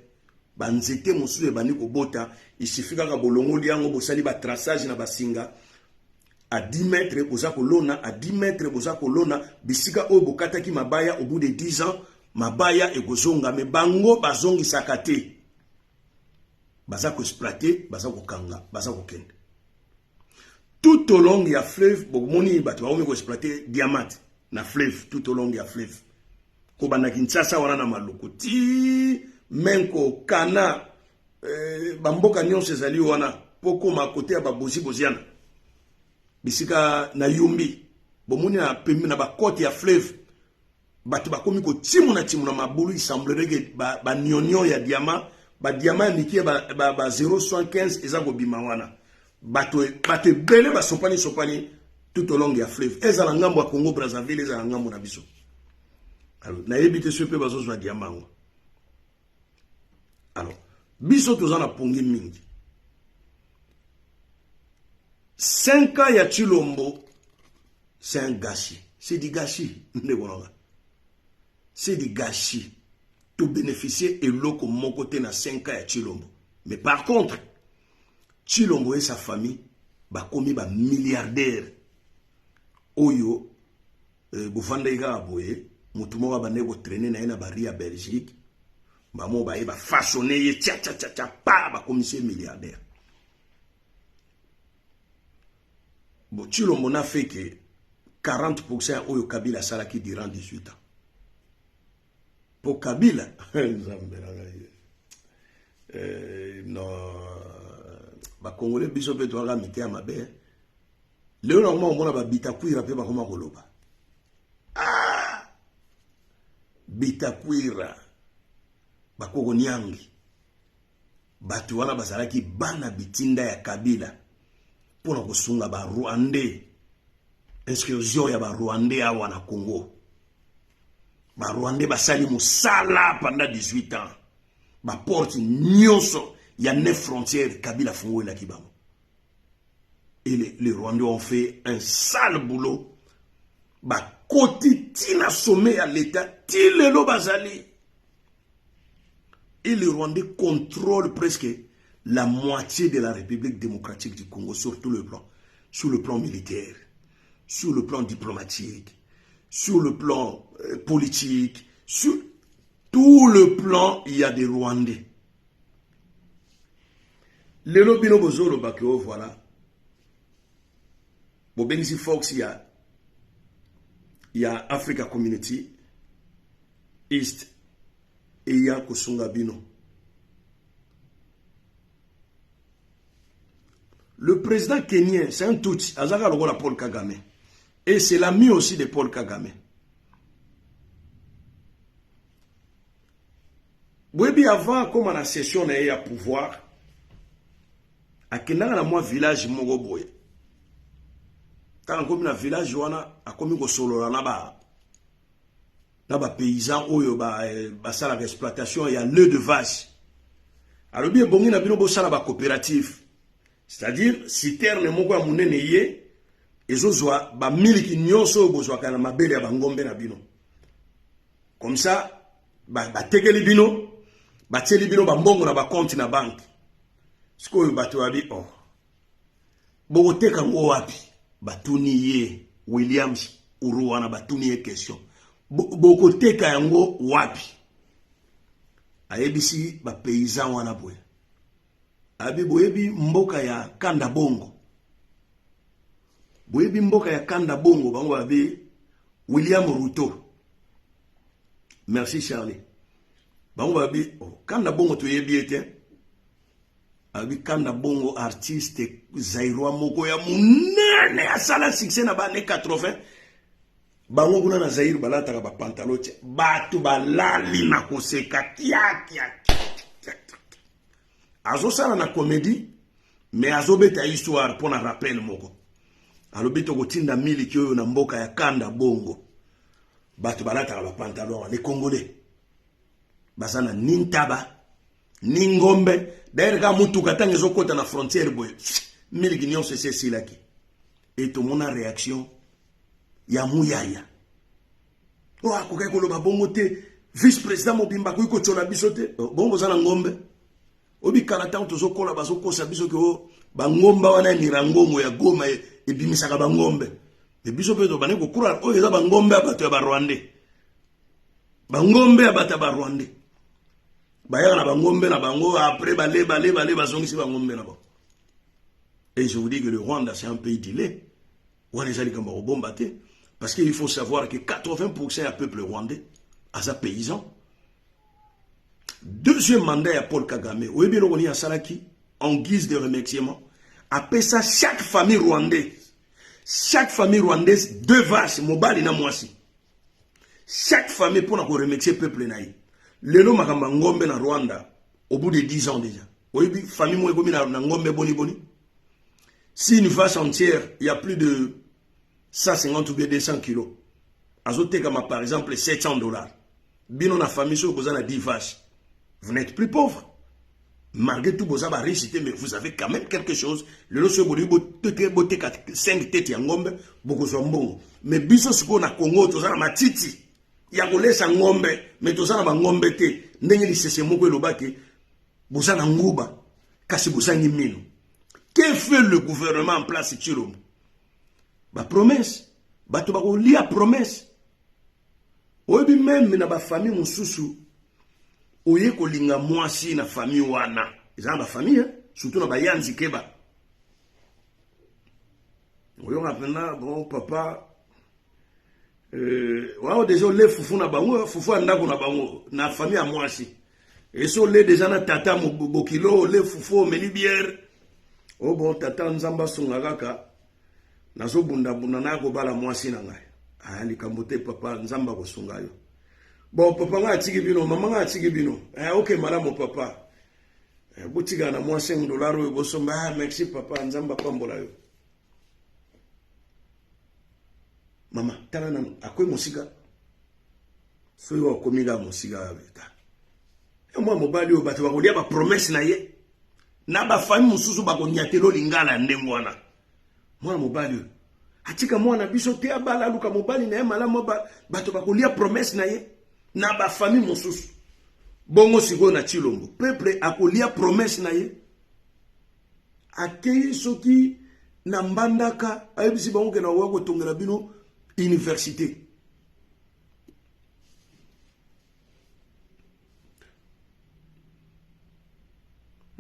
banzete mosusu ebandi kobota. Il suffit kaka bolongoli yango, bosali batraçage na basinga à 10 mètres, boza kolona à 10 mètres, boza kolona bisika oyo bokataki mabaya. Au bout de 10 ans, mabaya ekozonga. Mais bango bazongisaka te, baza koexploiter, baza kokanga, baza kokende. Tout au long ya fleuve, bomoni bato bakomi koexploiter diamant na fleuve, tout au long ya fleuve, kobanda Kinshasa wana na Maluku ti Menko, Kana, bamboka nyonso ezali wana mpo koma kote ya babozi boziana, bisika na Yumbi. Bomoni na pembe na bakote ya fleuve, bato bakomi kotimuna timuna mabulu. Il semblerait que banionio ya diamant, badiamant ya mike ba 0,75 eza kobima wana. Bato ebele basopani sopani tout au long ya fleuve, ezala ngambo ya Congo Brazzaville, ezala ngambo na biso. Alors nayebi te soki mpe bazozwa diamant yango. Alors biso toza na pongi mingi. 5 ans ya Tshilombo, c'est un gâchis, c'est du gâchis, ndeko nanga, c'est du gâchis. Tobénéficie eloko moko te na 5 ans ya Tshilombo. Mais par contre, Tshilombo et sa famille bakomi bamilliardaire oyo bovandaki kaka boye. Motu moko abandaki kotraîner na ye na barues ya Belgique, bamo baye bafaçonner ye, tia tia tia tia, pa bakomisi ye milliardaire. Bon, Tshilombo n'a fait que 40% oyo Kabila asalaki durant 18 ans. Po Kabila, nzambe na ngai, non. Bakongole biso mpe toyaka miteya mabe. Lelo nakoma komona babitakwira mpe bakoma koloba. Ah! Bitakwira, bakoko niangi, bato wana bazalaki bana bitinda ya Kabila mpo na kosunga ba Rwandais, inscription ya ba Rwandais awa na Congo. Ba Rwandais basali mosala pendant 18 ans, ba porte nyonso ya neuf frontières Kabila afungolelaki bango. Et les Rwandais ont fait un sale boulot. Bakoti tina sommet ya l'État, ti lelo bazali. Et les Rwandais contrôlent presque la moitié de la République démocratique du Congo sur tout le plan. Sur le plan militaire, sur le plan diplomatique, sur le plan politique, sur tout le plan, il y a des Rwandais. Lelo bino bozolobaki o voilà, bobengisi Fox ya Africa Community East eya kosunga bino. Le président kenyan, c'est un Tutsi, azaka lokola Paul Kagame. Et c'est l'ami aussi de Paul Kagame. Boyebi avant akóma na session na ye ya pouvoir, akendaka na mwa village moko boye. Ntango akomi na village wana, akomi kosolola na bapaysan oyo basalaka exploitation ya lait de vache. Alobi ebongi na bino bosala bacoopérative, c'est-à-dire citerne moko ya monene ye ezozwa bamiliki nyonso oyo bozwaka na mabele ya bangombe na bino. Comme ça batekeli bino, batieli bino bambongo na bacompte na banque. Sikoyo bato babi, oh, bokoteka ngo wapi? Batuni ye Williams Uru wana, batuni ye question, bokoteka yango wapi? Ayebisi bapaysan wana boye, abi boyebi mboka ya Kanda Bongo, boyebi mboka ya Kanda Bongo? Bango babi William Ruto. Merci Charlie. Bango babi, oh, Kanda Bongo toyebi ye te. Abi Kanda Bongo, artiste zaïrois moko ya monene, asala succès na ba années 80. Bango kuna na Zaïre balataka bapantalon te. Bato balali na koseka kiakia. Azosala na comédie, mais azobeta histoire mpo na rappel moko. Alobi tokotinda miliki oyo na mboka ya Kanda Bongo. Bato balataka bapantalon wana, les Congolais baza na ni ntaba ni ngombe. D'ailleurs kaka motuka ntango ezokɔta na frontière boye, miliki nyonso esi esilaki. E tomona réaction ya Muyaya oyo akokaki koloba bongo te, vice président mobimba akoki kotyola biso te. Bongo boza na ngombe? Obikala ntango tozokola, bazokosa biso ke o bangomba wana ya Mirangongo ya Goma ebimisaka bangombe. Me biso mpe tobandi kokura oyo eza bangombe ya bato ya Barwandais, bangombe ya bato ya Barwandais. Bayaka na bangombe na bango, après bale bale bale, bazongisi bangombe na bango. Et je vous dis que le Rwanda, c'est un pays du lait. Wana eza likambo ya kobomba te, parce que il faut savoir que 80 ya peuple rwandais aza paysan. Deuxième mandat ya Paul Kagame, oyebi eloko nini asalaki en guise de remerciement? Apesa chaque famille rwandaise, chaque famille rwandaise, deux vaches, mobali na mwasi, chaque famille, mpona koremercier peuple na ye. Lelo makambo ya ngombe na Rwanda, au bout de 10 ans déjà, oyebi famille moko ekomi na ngombe boni boni? Si une vache entière, il y a plus de 150 ou bien 200 kilos, azotekama par exemple 700 $, bino na famille soki boza na 10 vaches, vous n'êtes plus pauvre. Malgré tout boza bariche te, mais vous avez quand même quelque chose. Lelo soki bolingi boteka 5 tete ya ngombe, bokozwa mbongo. Mais biso sikoyo na Congo, toza na matiti ya kolesa ngombe, mais toza na bangombe te. Ndenge lisese moko elobaki, boza na nguba kasi bozangi mino. Que fait le gouvernement en place, Tshilombo? Bapromesse, bato bakolia promesse. Oyebi, même na bafamille mosusu, oye kolinga mwasi na famille wana, eza na bafamille, surtout na bayanzi keba, oyoka mpena bon papa wao déjà ole fufu na bango, fufu ya ndako na bango na famille ya mwasi. Esi ole déjà na tata bokilo, ole fufu, omeli bière. O oh bon tata, Nzambe asunga kaka, nazobundabunda naya kobala mwasi na ngai. Aya likambo te papa, Nzambe akosunga yo. Bon papa ngai atiki bino, mama ngai atiki bino. Eh, ok malamu papa. Eh, botikala na mwa 5 dollars oyo bosomba. Ah, merci papa, Nzambe apambola yo. Mama, tala nanu, akwei mosika. Soki akomi kaka mosika ta. Mwa mobali oyo bato bakolia ba promesse na ye. Na ba famille mosusu bakonyatelo lingala ya ndenge wana. Mwana mobali oyo atika mwana biso te, abala, aluka mobali na ye malamu, bato bakolia promesse na ye na ba famille mosusu. Bongo sikoyo na Tshilombo, peuple akolia promesse na ye. Akei soki na Mbandaka, ayebisi bango ke na koya kotongela bino université.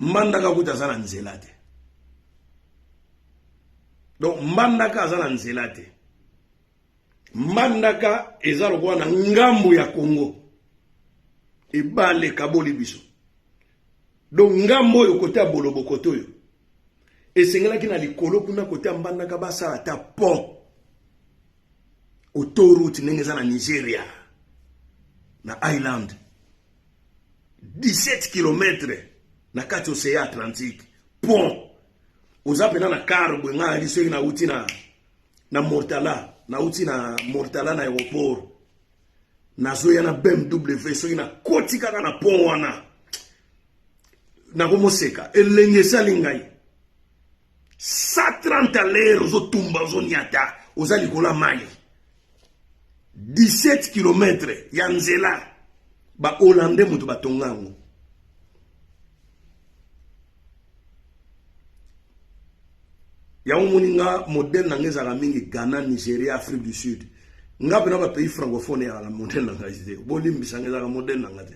Mbandaka kuta aza na nzela te. Donc Mbandaka aza na nzela te. Mbandaka eza lokola na ngambo ya Congo. Ebale kaboli biso. Donc ngambo oyo kote ya Bolobo kote oyo esengelaki na likolo kuna kote ya Mbandaka basala ata pont autoroute ndenge eza na Nigeria na Island 17 km na kati océan Atlantique pont. Oza pena na car boye, ngai nayaki soki nauti na Mortala, nauti na Mortala na aéroport, nazoya na BMW, soki nakoti kaka na pont wana nakomoseka elengi esali ngai. 130 à l'heure, ozotumba, ozoniata, oza likolo ya mai. 17 km ya nzela, ba Hollandais moto batonga yango. Yango moni nga modèle na nga ezalaka mingi Ghana, Nigeria, Afrique du Sud. Nga mpena ba pays francophone ezalaka modèle na ngai te. Bolimbisa nga, ezalaka modèle na nga te.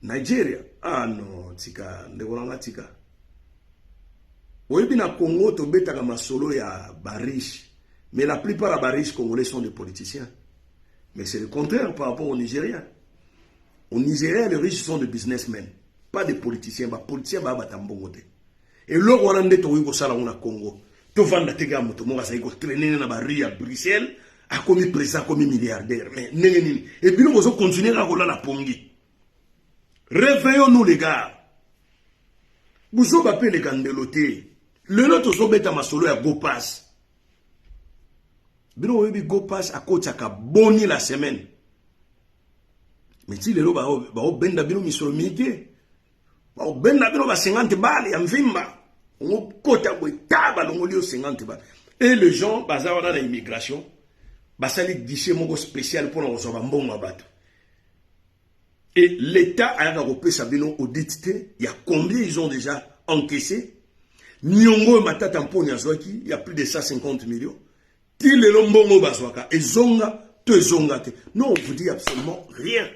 Nigeria, ah non, tika ndeko na nga, tika. Oyebi na Congo tobetaka masolo ya ba riche, mais la plupart ya ba riches congolais sont des politiciens. Mais c'est le contraire par rapport aux Nigériens. Au Nigeria, les riches sont des businessmen, pas des politiciens. Ba politiciens ba bata mbongo te. Eloko wana nde tokoki kosala ngo na Congo. Tovanda te kaka moto moko azali kotraîner na ba rue ya Bruxelles, akomi président, akomi milliardaire. Mais ndenge nini? Et bino bozo continuer kaka kolala pongi. Réveillons-nous les gars. Buzoba pe eleka ndelo te. Lelo tozobeta masolo ya Go Pass. Bino oyebi Go Pass akotiaka boni la semaine. Mais ti lelo baobenda bino misolo mike. Baobenda bino ba 50 balles ya mvimba. Okota boye ta balongoli yo 50 balles. Et les gens baza wana na immigration, basali guichet moko spécial mpona kozwa bambongo ya bato. Et l'État ayaka kopesa bino audit te ya combien ils ont déjà encaissé. Niongo Matata Mponi azwaki ya plus de 150 millions. Ti lelo mbongo bazwaka ezonga to ezonga te. Non, on vous dit absolument rien.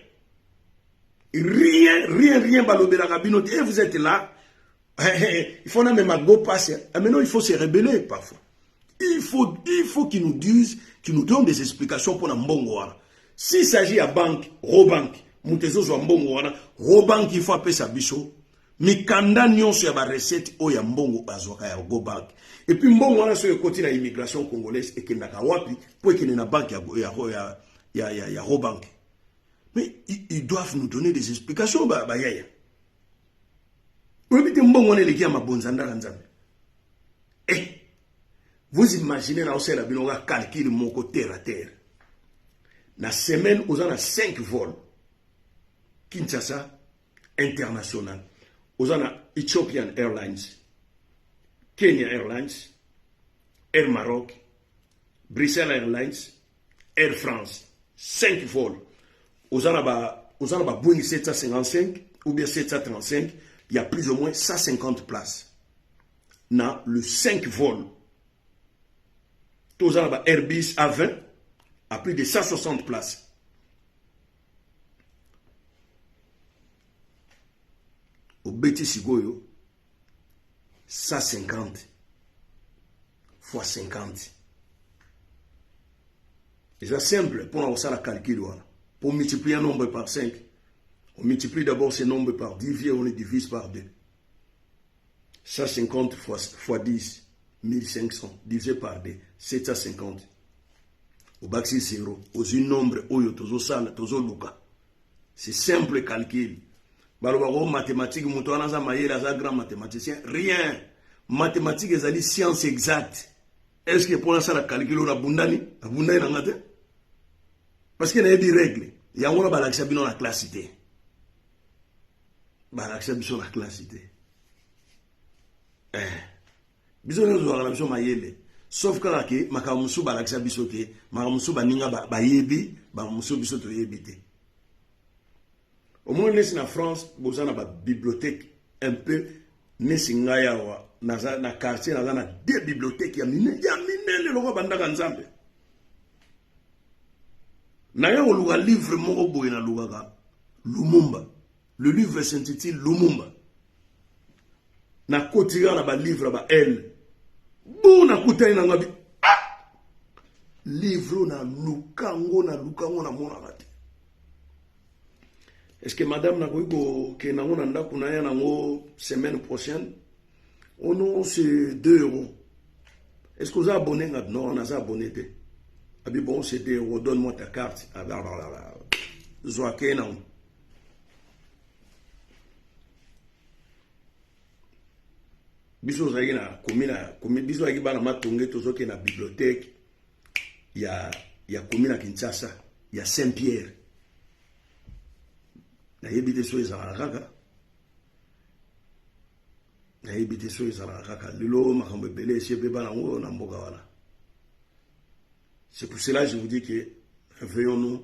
Rien, rien, rien balobelaka bino te. Et vous êtes là. Il faut même un go passer. Ah, maintenant, il faut se rebeller parfois. Il faut qu'ils nous disent, qu'ils nous donnent des explications pour la mbongo wana. S'il s'agit à banque, Rawbank, moto ezozwa mbongo wana, Rawbank, il faut apesa biso mikanda nyonso ya ba recette oyo ya mbongo bazwaka ya Go Bank. Et puis mbongo wana soki ekoti na immigration congolaise ekendaka wapi po ekende na banque ya Rawbank? Mais ils doivent nous donner des explications. Bayaya, oyebi te mbongo wana eleki ya mabonza ndaka Nzambe. Eh, vous imaginez, na osala bino ka calcul moko terre à terre. Na semaine oza na 5 vols Kinshasa international. Oza na Ethiopian Airlines, Kenya Airlines, Air Maroc, Bruxelles Airlines, Air France, 5 vols. Oza na ba Boeing 755 ou bien 735, il y a plus ou moins 150 places na le 5 vols. Toza na ba Airbus A20 à plus de 160 places. Obeti sikoyo 150 fois 50, eza simple mpona kosala calcul wana. Pour multiplier un nombre par 5, on multiplie d'abord ce nombre par 10 et on le divise par 2. 150 fois, fois 10, 1500 divisé par 2, 750. Obakisi 0, ozwi nombre oyo tozosala, tozoluka. C'est simple calcul. Balobaka o mathématique, moto wana aza mayele, aza grand mathématicien. Rien. Mathématique ezali science exacte. Est-ce que mpo nasala calcul oyo nabundani? Nabundani na nga te. Parce que nayebi règle. Yango wana balakisa bino na classe te. Balakisa biso na classe te. Eh. Biso nyonso tozalaka na biso mayele. Sauf kaka ke makambo mosusu balakisa biso te, makambo mosusu baninga bayebi, makambo mosusu biso toyebi te. Omoni nesi na France boza na ba bibliothèque un peu nesi ngai awa naza na quartier naza na deux bibliothèques ya minene ya minene lokola bandaka Nzambe. Naye koluka livre moko boye nalukaka Lumumba. Le livre s'intitule Lumumba. Nakoti kaka na ba livre ba L. Bon nakutani na ngabi ah! Livre na luka ngo na luka ngo namonaka te. Est-ce que madame nakoki kokende yango na ndako na ya nango semaine prochaine? Oh non, c'est 2 euros. Est-ce que vous avez abonné? Non, on a abonné. Abi bon, c'est 2 euros, donne-moi ta carte. Ah, blablabla. Zwa ke nango. Biso ozalaki na komi na komi biso ozalaki bana matonge tozokende na bibliothèque ya ya komi na Kinshasa ya Saint-Pierre. Nayebi te soki ezalaka kaka. Nayebi te soki ezalaka kaka. Lelo makambo ebele esi ebeba nango na mboka wana. C'est pour cela que je vous dis que réveillons-nous.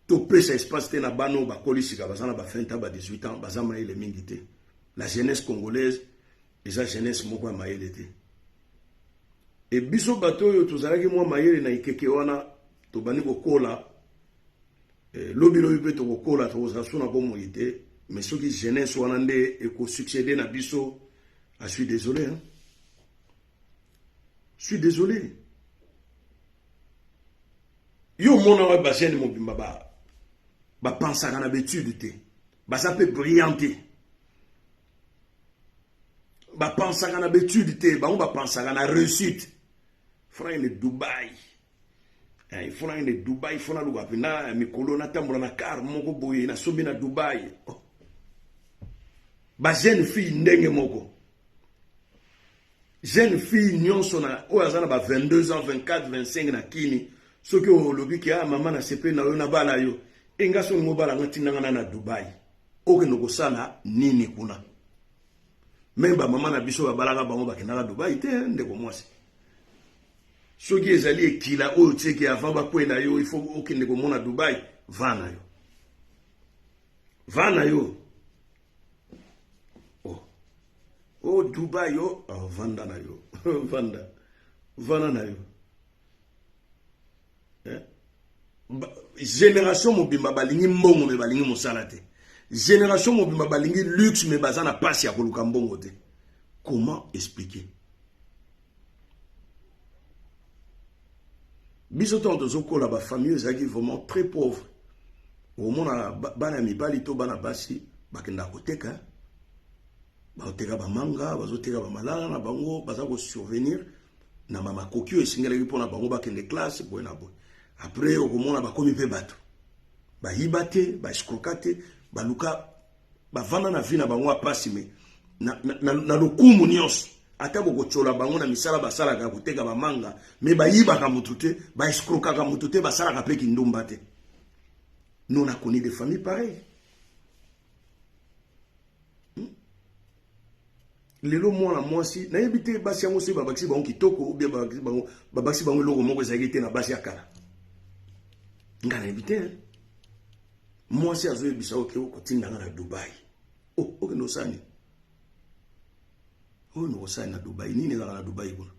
Topesa espace te na bana oyo bakoli sika baza na ba 20 ans ba 18 ans baza mayele mingi te. La jeunesse congolaise eza jeunesse moko ya mayele te. E biso bato oyo tozalaki mwa mayele na ikeke wana tobandi kokola eh, lobi lobi mpe tokokola tokozala so na bomoi te, mais soki jeunesse wana nde ekosuccéder na biso, je suis désolé hein? Je suis désolé. Yo mona wa ba jeune mobimba ba ba pensaka na betude te. Baza pe brillant te. Ba pensaka na betude te, bango ba pensaka na réussite. Frère le Dubaï. Eh, il faut na le Dubaï, il faut na luka pena mikolo na tambola na car moko boye na sombi na Dubaï. Oh. Ba jeune fille ndenge moko. Jeune fille nyonso na oyo aza na ba 22 ans, 24, 25 na kini, soki olobi ke ah mama na sepeli na yo na bala yo, e nga soki ngobala nga tinda nga na Dubaï. Okende kosala nini kuna? Même ba mama na biso babalaka bango bakendaka Dubaï te, ndeko mwasi. Soki ezali ekila oyo tieke avant bakwela yo, il faut okende komona Dubaï, va na yo. Va na yo. Oh. Oh Dubaï oh, oh vanda na yo. Vanda. Vanda na yo. Eh? Génération mobimba balingi mbongo mais balingi mosala te. Génération mobimba balingi luxe mais baza na pasi ya koluka mbongo te. Comment expliquer? Biso ntango tozokola ba famille ezalaki vraiment très pauvre. Omona bana mibali to bana basi bakendaka koteka, bazoteka bamanga, bazoteka bamalala na bango, baza kosurvenir na makoki oyo esengelaki mpona bango bakende classe boye na boye. Après okomona bakomi mpe bato bayiba te, baescroka te, baluka bavanda na vie na bango ya pasi me na, na, na, na lokumu nyonso. Ata bokotyola bango na misala basalaka ya koteka bamanga, me bayibaka motu te, baescrokaka motu te, basalaka mpe kindumba te. Nous on a connu des familles pareilles. Lelo mwana mwasi nayebi te basi yango soki babakisi bango kitoko ou bien babakisi bango eloko moko ezalaki te na basi ya kala. Nga nayebi te. Mwasi azoyebisa oke okotinda nga na Dubai. Oh, okende osala nini? Oyo nokosala na Dubai nini ezalaka na Dubai kuna?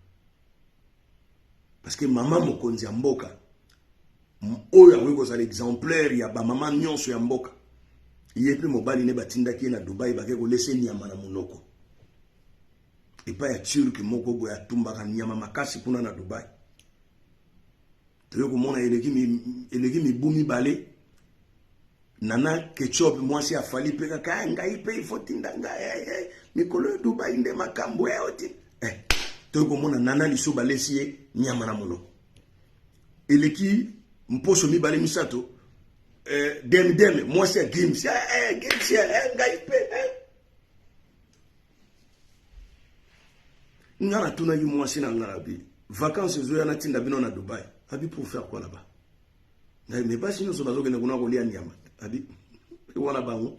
Parce que mama mokonzi ya mboka oyo akoki kozala exemplaire ya bamama nyonso ya mboka, ye mpe mobali ne batindaki ye na Dubai, bake kolesa nyama na monoko epai ya Turc moko boye atumbaka nyama makasi kuna na Dubai. Toye komona eleki mibu mibale, Nana Ketchup mwasi ya Fally mpe kaka eh, ngai mpe ifo tinda ngai eh, eh, mikolo ya Dubai nde makambo eh, oti eh, toyei komona Nana liso balesi ye nyama na monoko eleki mposo mibale misato eh, demdeme mwasi ya Gims eh, eh, Gims eh, eh, ngai mpe eh. Nga natunaki mwasi na nga abi vacances ezoya natinda bino na Dubai abi pour faire quoi là-bas? Ngai me basi nyonso bazokende kuna kolia nyama abi wana bango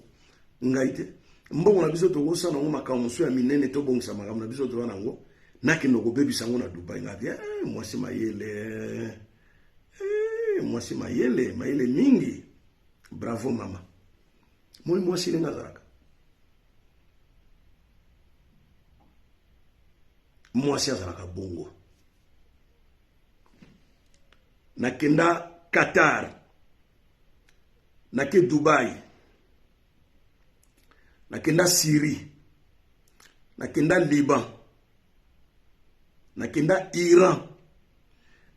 ngai te mbongo na biso tokosala yango makambo mosusu ya minene tobongisa makambo na biso toza nango nakende kobebisa yango na Dubai ngai eh, mwasi mayele eh, mwasi mayele mayele mingi bravo mama moi mwasi ndenge azalaka mwasi azalaka bongo. Nakenda Qatar, nake Dubai, nakenda Syrie, nakenda Liban, nakenda Iran,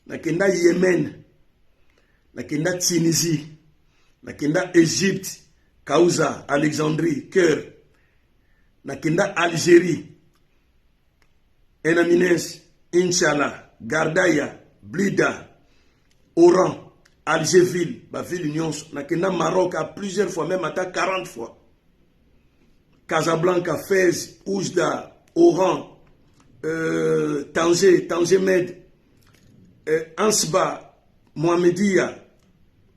nakenda Yemen, nakenda Tunisie, nakenda Egypte, Kauza, Alexandrie, Cœur, nakenda Algérie, Enamines, Inchala, Gardaya, Blida, Oran, Algerville, ba ville nyonso. Nakenda Maroc à plusieurs fois, même ata 40 fois. Casablanca, Fès, Oujda, Oran, Tanger, Tanger Med, Ansba, Mohamedia,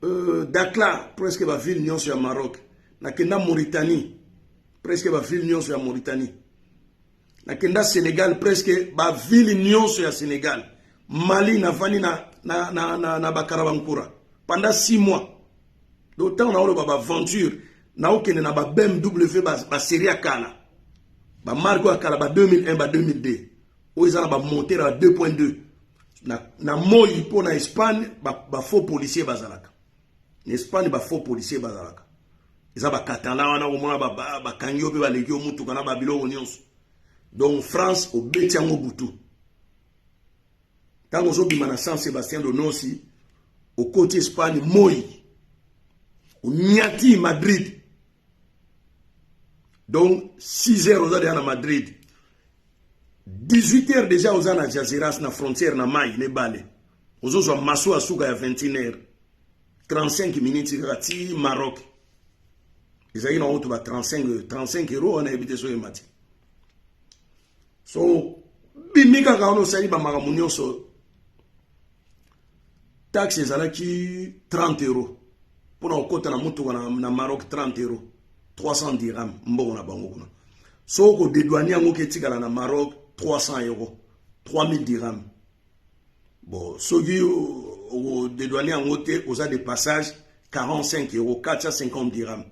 Dakhla, presque ba ville nyonso ya Maroc. Nakenda Mauritanie, presque ba ville nyonso ya Mauritanie. Nakenda Sénégal, presque ba ville nyonso ya Sénégal. Mali navandi na Bakarabankura pendant 6 mois. Donc ntango naoloba ba aventure, naokende na ba BMW ba série ya kala, ba marque ya kala, ba 2001, ba 2002, oyo eza na ba moteur ya 2.2 na moi mpo na Espagne ba faux policier bazalaka. Na Espagne ba faux policier bazalaka. Eza ba catalan wana komona bakangi yo mpe baleki yo mutuka na babiloko nyonso. Donc France obeti yango butu. Ntango ozobima na San Sébastien de Nossi, okoti Espagne moi, onyati Madrid. Donc 6 heures oza deja na Madrid. 18 heures déjà oza na Jaziras na frontière na mai na ebale. Ozozwa maso ya suka ya 21 heures. 35 minutes kaka ti Maroc. Ezalaki na oto ba 35 euros wana yebi te soki emati. So bimi kaka wana osali ba makambo nyonso. Taxe ezalaki 30 euros. Mpona kokota na motuka na Maroc 30 euros. 300 dirham mbongo na bango kuna. So okodedouane yango ke etikala na Maroc 300 euros. 3000 dirham. Bon, soki okodedouane yango te oza de passage 45 euros, 450 dirham.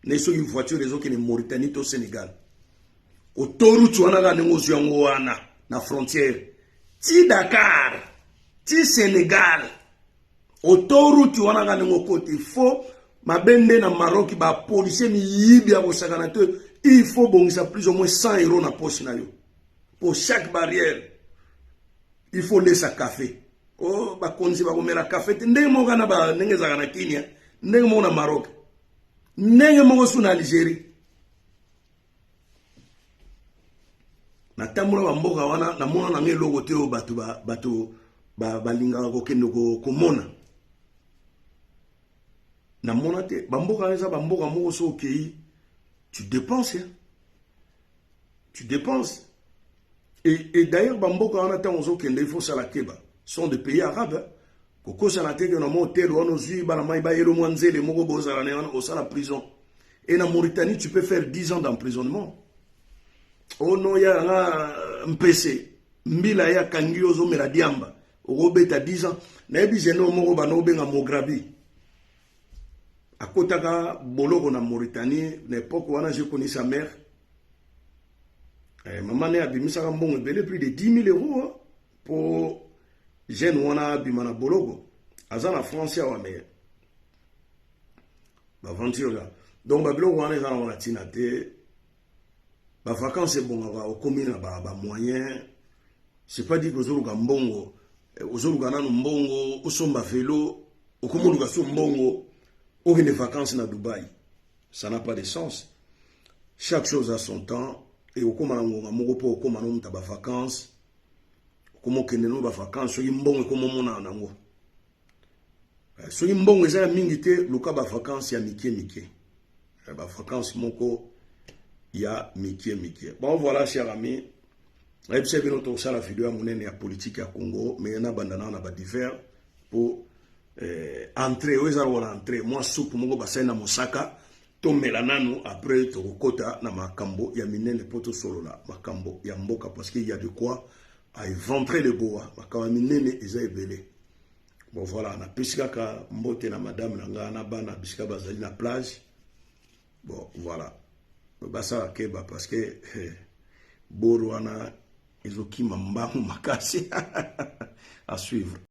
Ne soki voiture ezokende Mauritanie to Sénégal. Autoroute wana kaka ndenge ozwi yango wana na frontière ti Dakar ti Sénégal. Autoroute wana kaka ndenge okoti, il faut mabende na Maroc ba policier miyibi ya kosakana te, il faut bongisa plus ou moins 100 euros na poche na yo. Pour chaque barrière, il faut laisser café. Oh, bakonzi bakomela café te ndenge moko na ba ndenge ezalaka na Kenya, ndenge moko na Maroc, ndenge moko su na Algérie. Natambola ba mboka wana, namona na ngai eloko te oyo bato balingaka kokende komona. Namona te ba mboka wana eza ba mboka moko so okei, tu dépenses, hein? Tu dépenses. Et d'ailleurs, ba mboka wana ntango ozokende, il faut sala keba. Sont des pays arabes, hein? Kokosana te ke na mwa hotel wana ozwi bana mai bayelo mwa nzele moko bozala na wana osala prison. Et na Mauritanie, tu peux faire 10 ans d'emprisonnement. Oh non, ya nga mpese mbila ya kangi yo ozomela diamba, okobeta 10 ans. Nayebi jeune homme moko bana obenga Mograbi. Akotaka boloko na Mauritanie, na époque wana j'ai connu sa mère. Maman ne abimisaka mbongo ebele, plus de 10 000 euros, hein, po jeune wana abima na boloko. Aza na France awa, mais ba aventure là. Donc ba biloko wana eza na tina te. Ba vacances ebongaka okomi na ba moyen. C'est pas dit que ozoluka mbongo, ozoluka nanu mbongo osomba vélo, okomi oluka so mbongo. Okende vacances na Dubai, ça n'a pas de sens. Chaque chose a son temps. E okóma na ngonga moko mpo okóma no moto ya bavacances, okóma okende no bavacances soki mbongo ekóma omonana nango. Soki mbongo eza ya mingi te, luka bavacances ya mike mike, bavacances moko ya mike mike. Bon, voilà, cher ami, nayebisa bino tosala video ya monene ya politique ya Congo, mais nabanda nao na badivers mpo entrée oyo eza lokola entrée, mwa supu moko basali na mosaka, tomela nanu. Après tokokota na makambo ya minene mpo tosolola makambo ya mboka, parce qu'il y a de quoi à éventrer le boa. Makambo ya minene eza ebele. Bon, voilà, napesi kaka mbote na madame na ngai na bana bisika bazali na plage. Bon, voilà, basala keba parce que boro wana ezokima mbangu makasi. À suivre.